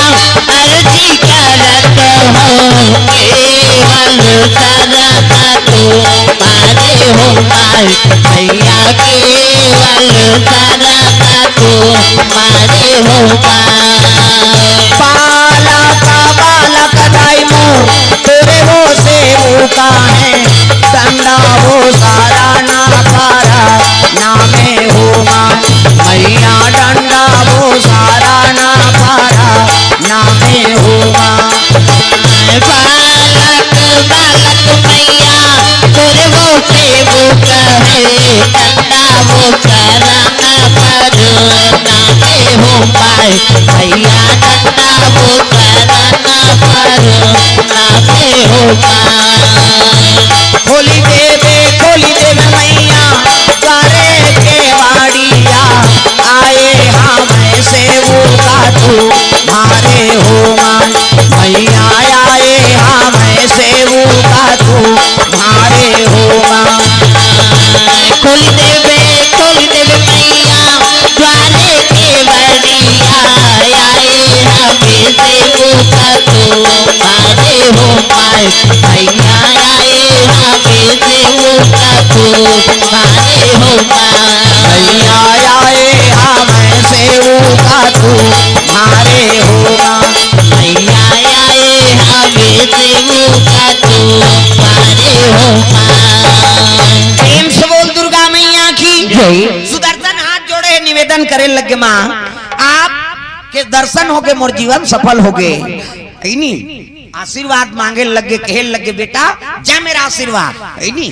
अर्जी करत हो, केवल सारा ना तू मारे हो माँ। मैया केवल सारा ना तू मारे हो माँ। बालक बालक दाई मोर तोरे वो सेवका है, डंडा वो सारा ना पारा नामे हो माँ। मैया डंडा वो सारा ना पारा नामे हो माँ। बालक बालक मैया तोरे वो सेवक है, डंडा वो सारा ना पारा नामे हो माँ। मैया डंडा वो सारा ना पारा नामे हो माँ। खोली देवे, खोली देवे मैया द्वारे के वाड़िया, आए हमें सेवका तू मारे हो माँ। मैया आए हमें सेवका तू मारे हो माँ। खोली देवे, खोली देवे मैया द्वारे के वाड़िया, आए हमें सेवका तू मारे हो माँ। मैया आए हमें सेवका तू मारे हो माँ। मैया आए हमें सेवका तू मारे हो माँ। मैया आए हमें सेवका तू मारे हो माँ। प्रेम से बोल दुर्गा मैया की जय। सुदर्शन हाथ जोड़े निवेदन करे लगे, माँ, आप के दर्शन होगे मोर जीवन सफल होगे। है नी? आशीर्वाद मांगे लगे, कहे लगे, बेटा जा मेरा आशीर्वाद, है नी?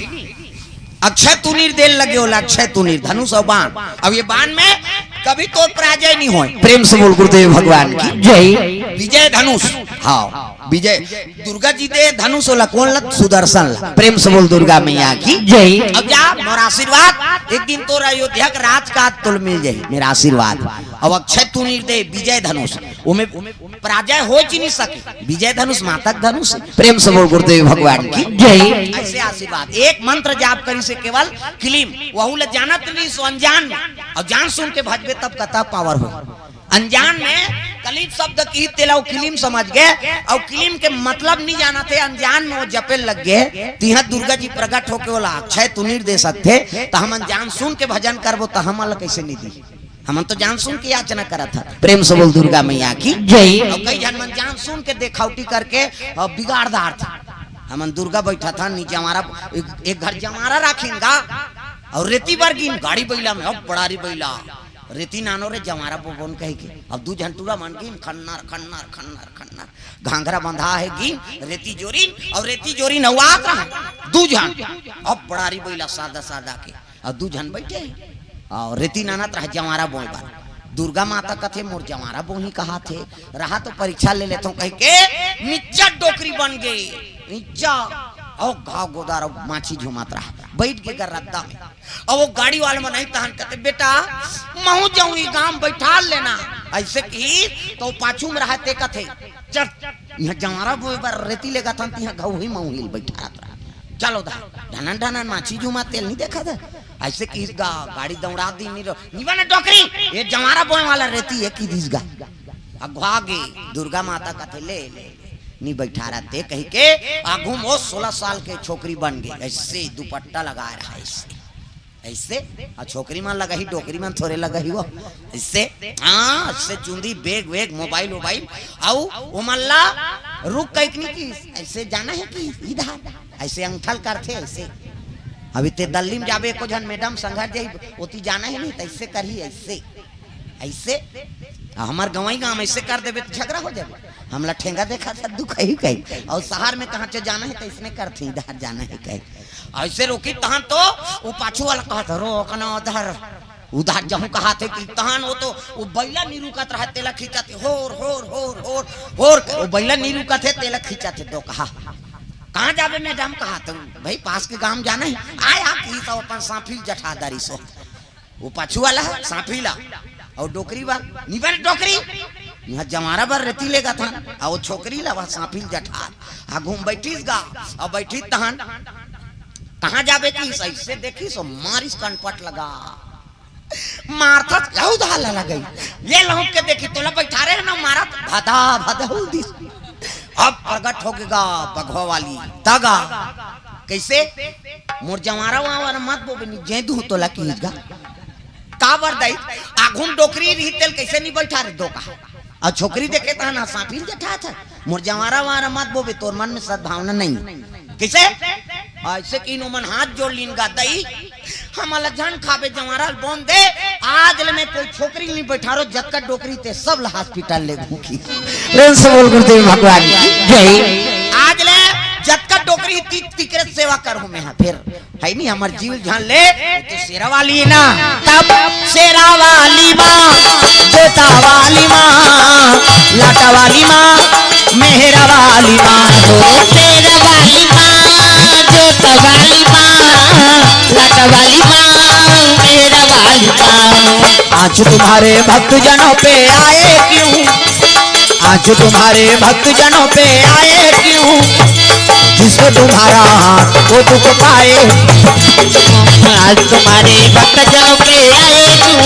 अक्षय तुनीर देन लगे ओला, अक्षय तुनीर, धनुष और बाण। अब ये बाण में कभी तो पराजय नहीं होए। प्रेम से बोल गुरुदेव भगवान की जय। विजय धनुष, हाँ विजय। दुर्गा जी दे धनुष ओला, कौन ला? सुदर्शन ला। प्रेम से बोल दुर्गा मैया की जय। अब जा मोर आशीर्वाद, एक दिन तोर अयोध्या के राज का तोल मिल जाए मेरा आशीर्वाद। अब अक्षय तुनीर दे विजय धनुष, ओमे पराजय हो ही नहीं सके। विजय धनुष माता के धनुष है। प्रेम से बोल गुरुदेव भगवान की जय। ऐसे आशीर्वाद, एक मंत्र जाप करी से केवल किलिम, वहू ला जानत नहीं सो अनजान में, और जान सुन के भजबे तब कथा पावर हो। अनजान में कलिम शब्द की तेला वो किलिम समझ गए, और किलिम के मतलब नहीं जाना थे, अनजान में वो जपे लग गए। तिहा दुर्गा जी प्रकट होके बोला, अक्षय तुनीर दे सकते, तो हम अनजान सुन के भजन करबो, तो हमन ला कैसे नहीं दी? हमन तो जान सुन के याचना करत हन। प्रेम से बोल दुर्गा मैया की जय। और कई झन मन जान सुन के देखावटी करके और बिगाड़ डारथे। हमन दुर्गा बैठा था नी जंवारा, एक, एक घर जंवारा राखिन गा, और रेती बर गिन गाड़ी बैला में, अब बड़ारी बैला, रेती नानो रे जंवारा बोबोन कह के। अब दू झन टूरा मन गिन खन्नर खन्नर खन्नर खन्नर, घाघरा बंधा है गिन रेती जोरिन, और रेती जोरिन अउ आत रहा दू झन, अब बड़ारी बैला सादा सादा के। अउ दू झन बैठे हे। अउ रेती नानत रहा जंवारा बोए बर। दुर्गा माता कथे, "मोर जंवारा बोही कहाथे, रहा तो परीक्षा ले लेथों," कहिके निच्चट डोकरी बन गे। निच्चा, अउ घाव गोदार अउ माछी झुमत रहा। बैठ गे गा रद्दा में। अउ वो गाड़ी वाले मन आई तहन कथे, "बेटा, महूं जाऊं, ई गांव बैठाल लेना।" ऐसे की तो पाछू में रहा ते कथे, "चल, इहाँ जंवारा बोए बर रेती लेगथन, तिहाँ घऊ ही मऊहिल बैठारत रहा। चलो दा, ढनन ढनन माछी झूमा तेल नहीं देखा था?" ऐसे किस गा, गाड़ी दौड़ा दी, नहीं रो, निबा ना डोकरी, ये जंवारा बोए वाला रेती है की दिस गा। अगवा गे, दुर्गा माता कथे, "ले, ले, ले, नहीं बैठारत ते," कही के आगू में वो सोलह साल के छोकरी बन गई। ऐसे दुपट्टा लगा रहा है, ऐसे। ऐसे, अउ छोकरी मन लगही, डोकरी मन थोरे लगही वो। ऐसे, हाँ, ऐसे चुंदी, bag वैग, mobile वोबाइल, अउ ओमन ला रुक कहिक नहीं कि ऐसे जाना है कि इधर, ऐसे अंगठा ल करथे, ऐसे। अभी ते दल्ली में जाबे, एको झन madam संघर जाही, ओती जाना है नहीं, तो ऐसे करही, ऐसे। ऐसे, आ, हमर गंवई गांव में ऐसे कर देबे तो झगड़ा हो जाबे। हमला ठेंगा देखा था दुख ही कही। अउ शहर में कहाँ चे जाना है तो इसने करथे, इधर जाना है कही। ऐसे रोकी तहन तो वो पाछू वाला कहत, "रोक ना उधर।" उधर जहूं कहाथे कि तहन वो तो वो बैला नहीं रुकत रहा, तेला खींचत हे, होर, होर, होर, होर, होर, वो बैला नहीं रुकत हे, तेला खींचत हे, तो कहा, "कहाँ जाबे madam?" कहा तो, "भाई पास के गांव जाना है।" आया कि तो अपन सांफी ल जठा दारी सो। वो पाछू वाला है, सांफी ला। अउ डोकरी बा, निबा ना डोकरी। इहाँ जंवारा बर रेती लेगथन, अउ वो छोकरी ला बा सांफी ल जठा। आगू में बैठिस गा, अब बैठिस तहन कहाँ जाबे कि सही से देखिस, मारिस कनपट लगा, मारथस, लहू दहा लगा गई, ये लहुट के देखी, तोला बैठारे हे ना मारत, भदा भदहू दिस। अब प्रगट हो गे गा बघवा वाली, तगा कैसे? मोर जवारा वारा मत बोबे, नी जे दूँ तोला किहिस गा। काबर दाई, आघू में डोकरी रही तेल कैसे नी बैठारे दो का? अउ छोकरी देखे तहन ना साँपिन जेठा था। मोर जवारा वारा मत बोबे, तोर मन में सद्भावना नहीं। कैसे? ऐसे कि इनो मन हाथ जोड़ लीन गा, दाई, हमला झन खाबे, जवारा ल बोन दे। आज ले मैं कोई छोकरी नहीं बैठारो, जतका डोकरी ते सब ला हॉस्पिटल ले घूखी। प्रेम से बोल गुरुदेव भगवान की जय। आज ले जतका डोकरी ती-, तिकरे सेवा करहूँ मैं, हाँ, फिर है नहीं, हमर जीव झन ले, तो शेरा वाली ना। तब शेरा वाली माँ, जोता वाली माँ, लाटा वाली माँ, मेहरा वाली माँ। ओ शेरा वाली माँ, जोता वाली माँ, लाटा वाली माँ, मेहरा वाली माँ। आज तुम्हारे भक्तजनों पे आए क्यों, आज तुम्हारे भक्तजनों पे आए क्यों, जिसको तुम्हारा हाथ वो दुख पाए। आज तुम्हारे भक्तजनों पे आए क्यों,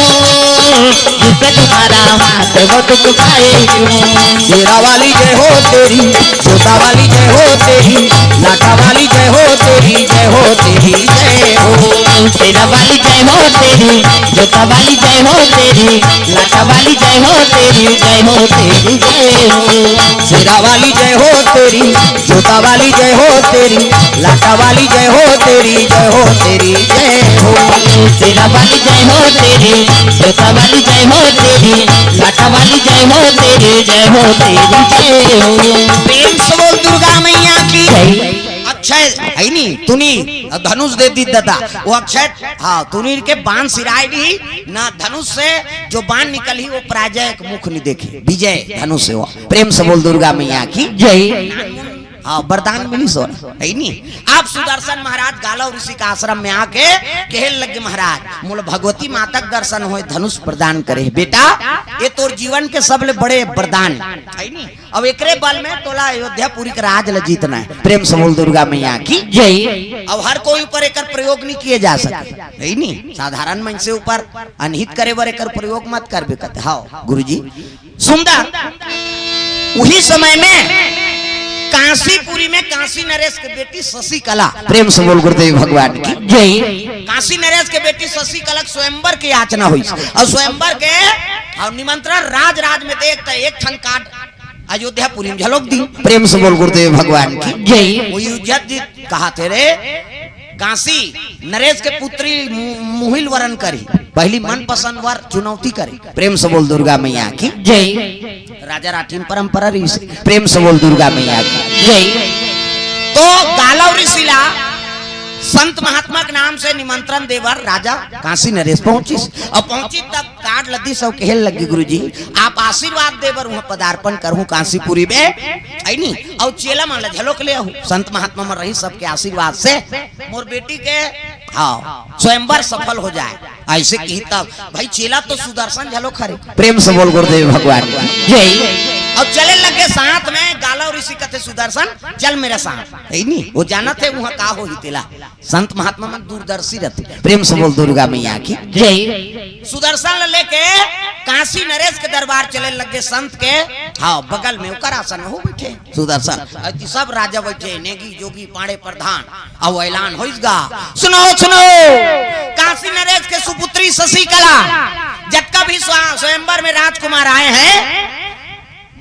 जिसको तुम्हारा हाथ वो दुख पाए क्यों। शेरा वाली जय हो तेरी, जोता वाली जय हो तेरी, लाटा वाली जय हो तेरी, जय हो तेरी, जय हो। शेरा वाली जय हो तेरी, जोता वाली जय हो तेरी, लाटा वाली जय हो तेरी, जय हो तेरी, जय हो। शेरा वाली जय हो तेरी, जोता वाली जय हो तेरी, लाटा वाली जय हो तेरी, जय हो तेरी, जय हो। शेरा वाली जय हो तेरी, जोता वाली जय हो तेरी, लाटा वाली जय हो तेरी, जय हो तेरी, जय हो। प्रेम से बोल दुर्गा मैया की। अक्षय है नी, तुनी धनुष दे दी दादा, वो अक्षय, हाँ, तुनी के बाण सिराय दी ना, धनुष से जो बाण निकलही वो पराजय के मुख नहीं देखे, विजय धनुष से हो। प्रेम से बोल दुर्गा मैया की जय। हाँ, वरदान मिली सो है नी। आप सुदर्शन महाराज गालव ऋषि का आश्रम में आके कहे लगे, महाराज, मोला भगवती माता के दर्शन होए, धनुष प्रदान करे बेटा, ये तोर जीवन के सबले बड़े वरदान है नी। अब एकरे बल में तोला अयोध्यापुरी के राज ल जीतना है। प्रेम से बोल दुर्गा मैया की जय। अब हर कोई ऊपर एकर प्रयोग नहीं किए जा सके, है नी। साधारण मन से ऊपर अनहित करे बर एकर प्रयोग मत करबे कहते। हाँ गुरुजी, सुंदर। उही समय में कांसीपुरी में कांसी नरेश के बेटी शशिकला, प्रेम से बोल गुरुदेव भगवान की जय। कांसी नरेश के बेटी शशिकला के स्वयंवर के याचना हुई, और स्वयंवर के और निमंत्रण राज राज में देखता एक ठन कार्ड अयोध्यापुरी में झलक दी। प्रेम से बोल गुरुदेव भगवान की जय। वो युधिष्ठिर कहा थे रे, कांसी नरेश के पुत्री मु-, मुहिल वरण करी, पहली मनपसंद वर चुनौती करी। प्रेम से बोल दुर्गा मैया की जय। राजा राठिन परंपरा ऋषि, प्रेम से बोल दुर्गा मैया की जय। तो गालव ऋषि ला संत महात्मा के नाम से निमंत्रण देबर राजा कांसी नरेश पहुंचिस। अब पहुंची तब कार्ड लदी सब कहे लगी, गुरुजी, आप आशीर्वाद देबर वहां पदार्पण करहूं कांसीपुरी में, है नी? और चेला मन ला झलोक ले आहू, संत महात्मा मन रही सबके आशीर्वाद से मोर बेटी के, हाँ, स्वयंवर सफल हो जाए। ऐसे कही तब भाई चेला तो सुदर्शन झलोक हरे। प्रेम से बोल गुरुदेव भगवान की जय। और चले लगे साथ में, गालव ऋषि कथे सुदर्शन चल मेरे साथ, है नी? वो जानत हे वहां का होही तेला। संत महात्मा मन दूरदर्शी रहते। प्रेम से बोल दुर्गा मैया की जय। सुदर्शन ल लेके कांसी नरेश के दरबार चले लगे संत के। हाँ, बगल में ओकर आसन में हो बैठे सुदर्शन। अति सब राजा बैठे, नेगी जोगी पाड़े प्रधान। अब ऐलान होइस गा, सुनो सुनो, कांसी नरेश के सुपुत्री शशिकला, जतका भी स्वा-, स्वयंवर में राजकुमार आए हैं,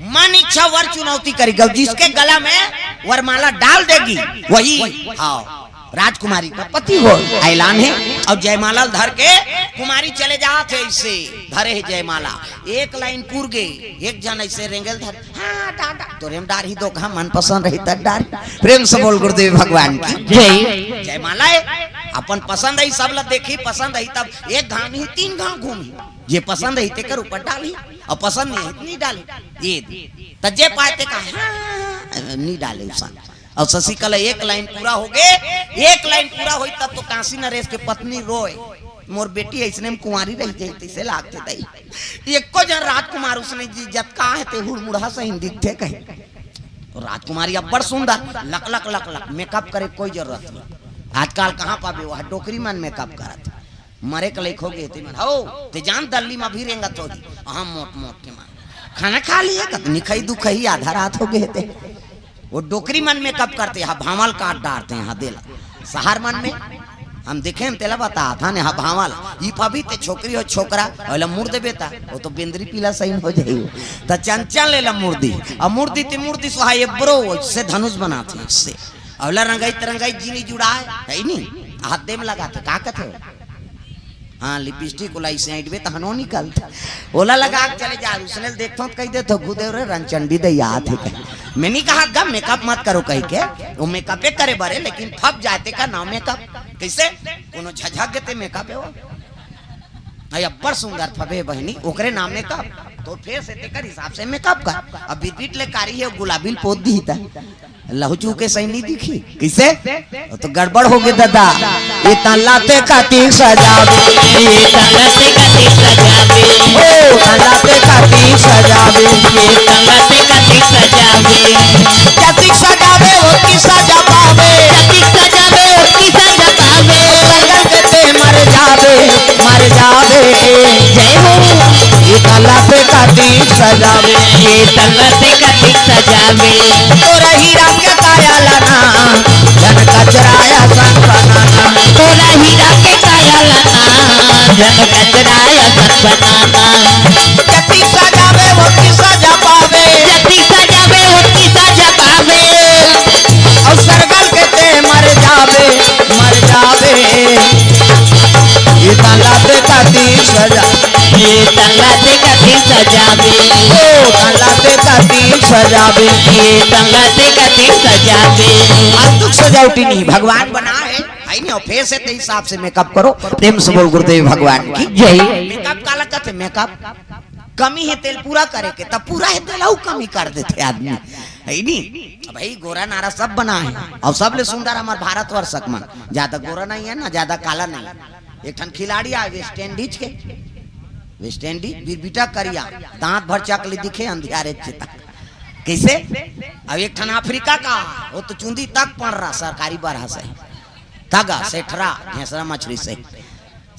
मन इच्छा वर चुनौती करेगी, और जिसके गला में वरमाला डाल देगी वही, हाँ, राजकुमारी का पति हो। ऐलान है। और जयमाला धर के कुमारी चले जात हे, ऐसे धरे हे जयमाला, एक लाइन पुर गे, एक झन ऐसे रेंगल धर, हाँ दादा, तोरे में डार ही दो, हाँ, मन पसंद रही तब डार। प्रेम से बोल गुरुदेव भगवान की जय। जयमाला है, अपन पसंद है, सब ला देखी, पसंद है तब एक घाम ही तीन घाम घूमी, जे पसंद है तेकर ऊपर डाली, और पसंद नहीं है नहीं डाली। ये त जे पाए ते का, हाँ, नहीं डाले उसन। और शशिकला एक लाइन पूरा हो गे, एक लाइन पूरा होई तब तो कांसी नरेश के पत्नी रोए, मोर बेटी ऐसने में कुंवारी रही जाई, तैसे लागते दई। एको जन राजकुमार उसने जी जतका है ते हुड़मुड़ा सही दिखते कहीं। राजकुमारी अब्बड़ सुंदर, लक लक लक लक, मेकअप करे कोई जरूरत नहीं। आजकल कहाँ पाबे, वह डोकरी मन मेकअप करत। मरे के लइक हो गे ते मन, हो, ते जान दल्ली में भी रेंगत होही, हम मोट मोट के मन। खाना खा लिए, कतनी खई, दू खई, आधा रात हो गे ते। वो डोकरी मन मेकअप करते, हा भांवल काट डारते हैं, हा देला। शहर मन में हम देखे न तेला बता था ने, हा भांवल, ई पबी ते छोकरी हो छोकरा, ओला मुड़ देबे ता, वो तो बेंदरी पीला सही हो जाई। त चंचल लेला मुर्दी, अब मुर्दी ते मुर्दी सुहाए ब्रो, से धनुष बनाते हैं, से। ओला रंगाई तरंगाई जीनी जुड़ाए, है नी? हाथ दे में लगाते, का कहते हो? हाँ, लिपस्टिक ओला इसे ऐंठबे तहनो निकलत। ओला लगा के चले जा, उसने देखथो त कहि देथो, "गुदेव रे, रंचंडी दे याद है कहे।" मैं नहीं कहा गा मेकअप मत करो कहि के, वो मेकअपे करे बरे, लेकिन फब जाते का नाम मेकअप। कैसे? कोनो झझक गते मेकअप है वो? अरे अब्बड़ सुंदर फबे बहिनी, ओकरे नाम मेकअप। तो फेर से तेकर हिसाब से मेकअप कर। अब बिरबिट ले कारी है, गुलाबी ल पोत दी ता। लहुचू के सही नहीं दिखी। किसे? वो तो गड़बड़ हो गए दादा। ये तल्ला ते कतिक सजावे। ये तल्ला ते कतिक सजावे। ओ तल्ला ते कतिक सजावे। ये तल्ला ते कतिक सजावे। कतिक सजावे, वो की सजा पावे। कतिक सजावे, वो की सजा पावे। संगल के ते मर जावे, मर जावे। जय हो। ये तल्ला ते कतिक सजावे। ये तल्ला ते कतिक सजावे। तोरा हीरा के काया लाना, जन कचराया सन बनाना। तोरा हीरा के काया लाना, जन कचराया सन बनाना। जति सजावे, वो की सजा पावे। जति सजावे, वो की सजा पावे। और सरगल के ते मर जावे, मर जावे। ये तल्ला ते कतिक सजा। ये तल्ला ते कतिक सजावे। ओ तल्ला ते कतिक सजावे। ये तल्ला ते कतिक सजावे। अद्भुत सजावटी नहीं, भगवान बना है, है नहीं, और फेर से ते हिसाब से मेकअप करो। प्रेम से बोल गुरुदेव भगवान की जय। मेकअप काला कहते, मेकअप कमी है तेल पूरा करे के, तब पूरा है तेल अउ कमी कर देते आदमी, है नी? अब भाई गोरा नारा सब बना है, और सबले सुंदर हमार भारतवर्ष मन, ज्यादा गोरा नहीं है ना, ज्यादा काला नहीं। एक ठन खिलाड़ी आए वेस्ट इंडीज के, वेस्ट इंडीज बिरबिटा करिया, दांत भर चकली दिखे अंधियारे चिता। कैसे? अब एक ठन अफ्रीका का, वो तो चुंदी तक पड़ रहा सरकारी बरहा से, तगा सेठरा घेसरा मछली से।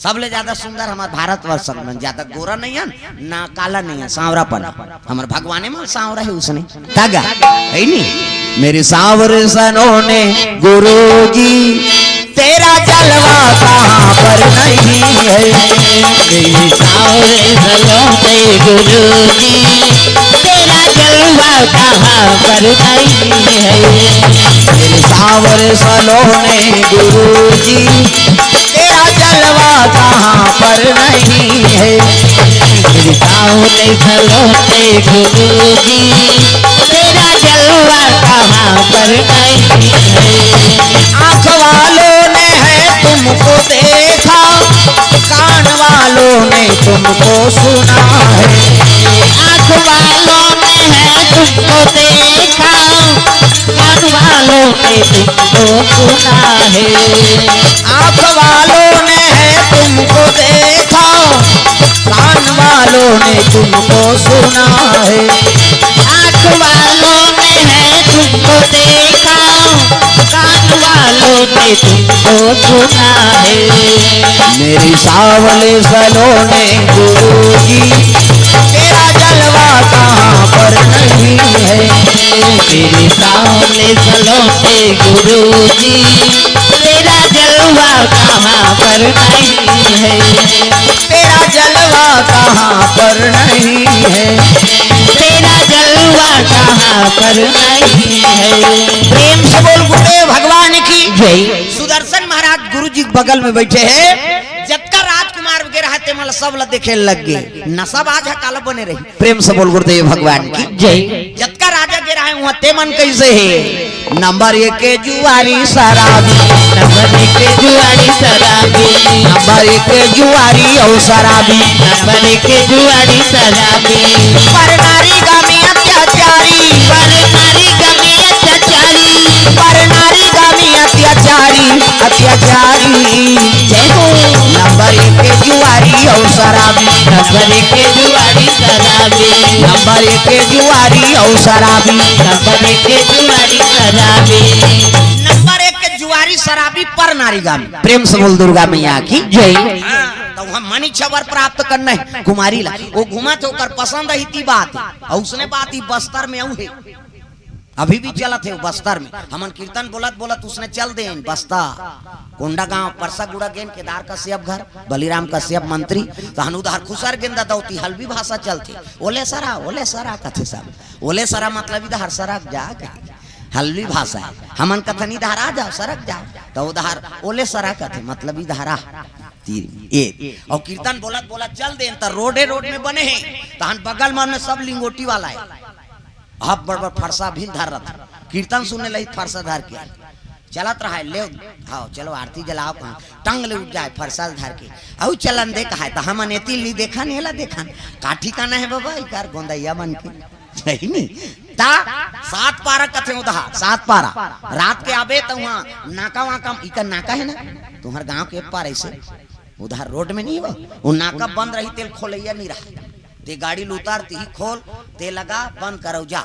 सबले ज्यादा सुंदर हमार भारतवर्ष मन, ज्यादा गोरा नहीं है ना काला नहीं है, सांवरापन। हमार भगवाने मन सांवरा है उसने, तगा है नी? मेरे सांवरे सलोने गुरुजी, तेरा जलवा कहाँ पर नहीं है। मेरे सांवरे सलोने गुरुजी, तेरा जलवा कहाँ पर नहीं है। मेरे सांवरे सलोने गुरुजी, तेरा जलवा कहाँ पर नहीं है। मेरे सांवरे सलोने गुरुजी, तेरा जलवा कहाँ पर नहीं है। आँख वालों ने है तुमको देखा, कान वालों ने तुमको सुना है। आँख वालों ने है तुमको देखा, कान वालों ने तुमको सुना है। आँख वालों ने है तुमको देखा, कान वालों ने तुमको सुना है। आँख वालों ने है तुमको देखा, कान वालों ने तुमको सुना है। मेरे सांवले सलोने गुरुजी, तेरा जलवा कहाँ पर नहीं है। मेरे सांवले सलोने गुरुजी, तेरा जलवा कहाँ पर नहीं है। तेरा जलवा कहाँ पर नहीं है। तेरा जलवा कहाँ पर नहीं है। प्रेम से बोल गुरुदेव भगवान की जय। सुदर्शन महाराज गुरु जी के बगल में बैठे हैं, जतका राजकुमार वगैरह है, ते मन ला सब ला देखे लग गए। नशा बाज है, काला बने रही। प्रेम से बोल गुरुदेव भगवान की जय। जतका राजा गे रहे हुआ ते मन कैसे है? नंबर एक के जुआरी शराबी। नंबर एक के जुआरी शराबी। नंबर एक के जुआरी और शराबी। नंबर एक के जुआरी शराबी। पर नारी गामी अत्याचारी। पर नारी गामी अत्याचारी। पर नारी गामी अत्याचारी, अत्याचारी। जय हो। नंबर एक के जुआरी और शराबी। नंबर एक के जुआरी शराबी। नंबर एक के जुआरी अउ शराबी। नंबर एक के जुआरी शराबी। नंबर एक के जुआरी शराबी पर नारी गामी। प्रेम से बोल दुर्गा मैया की जय। हाँ, तो हम मनी छवर प्राप्त करना है कुमारी ला। वो घुमा थे, ओकर पसंद ही ती बात है। और उसने बात ही बस्तर में आऊ है। अभी भी चलत हे बस्तर में। हमन कीर्तन बोलत बोलत उसने चल देन बस्तर। कोंडागांव, परसा गुड़ा गेन, केदार कश्यप घर, बलिराम कश्यप मंत्री, तहन उधार खुसर गेन ददौती, हल्बी भाषा चलथे। ओले सरा, ओले सरा कथे सब। ओले सरा मतलब इधर सरक जा कथे। हल्बी भाषा है। हमन कथन इधर आ जाओ, सरक जाओ। तो उधार ओले सरा कथे, मतलब इधर आ। तीर, ए। और कीर्तन बोलत बोलत चल देन, त रोडे रोड में बने हे। तहन बगल में सब लिंगोटी वाला है। अब बड़ बड़ फरसा भी धर रहा। कीर्तन सुने लही फरसा धर के। चलत रहा है, ले, हाँ, चलो आरती जलाओ कहाँ। टंग ले उठ जाए फरसा धर के। अउ चलन दे कहा है, तो हमन एती ली देखन, एला देखन। का ठिकाना है बाबा, इकार गोंदैया बन के। सही नहीं। ता सात पारा कथे उधर, सात पारा। रात के आबे तो वहाँ नाका वाका, इकर नाका है ना, तुम्हार गांव के पार ऐसे। उधर रोड में नहीं हो, वो नाका बंद रही, तेल खोलैया नहीं रहा। ते गाड़ी ल उतार, ती खोल, ते लगा, बंद करौ जा।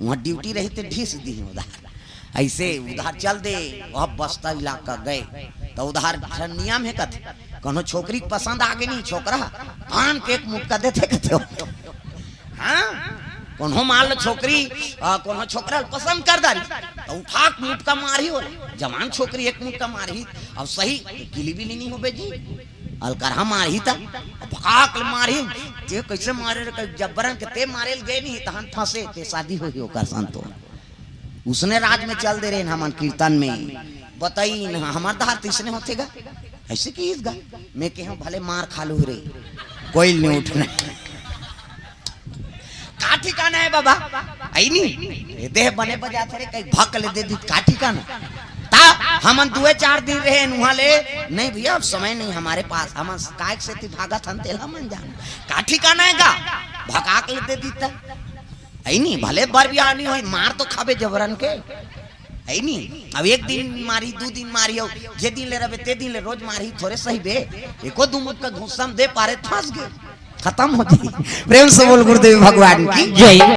वहाँ ड्यूटी रही, ते ढीस दी उधर। ऐसे उधर चल दे, वह बस्ता इलाका गए। तो उधर नियम है कथे, कोनो छोकरी के पसंद आ गई नहीं छोकरा, पान के एक मुटका देते कथे हो। हाँ, कोनो मान लो छोकरी, आ, कोनो छोकरा पसंद कर दारी, तो उठा के मुटका मारी हो। जवान छोकरी एक मुटका मारी, अब सही गिली बिली नहीं हो बे जी। अलकरहा मारही त, भाग ले मारही। ते कैसे मारे रे, कहीं जबरन के ते मारे ले गए नहीं, तहन फंसे, ते शादी होही ओकर संतो। उसने राज में चल दे रहे हैं हमन कीर्तन में। बताई न, हमार दहार तीसने होते गा, ऐसे की गा। मैं कहे भले मार खा लू रे, कोई नहीं उठना। का ठिकाना है बाबा? आई नहीं, ये देह बने बजाते रे, कहीं भक ले दे दी, का ठिकाना? ता हमन दुए चार दिन रहे नुहा ले, नहीं भैया, अब समय नहीं हमारे पास, हमन काय से ती भागत हन, तेला मन जान। का ठिकाना है का? भकाक ले दे दी ता। आई नहीं, भले बर बियाह नहीं होई, मार तो खाबे जबरन के। आई नहीं, अब एक दिन मारी, दू दिन मारी हो, जे दिन ले रहे, ते दिन ले रोज मारी, थोड़े सही बे। एको दू मुक्का घुस्सा में दे पारे, फंस गए। खत्म हो जाई। प्रेम से बोल गुरुदेव भगवान की जय।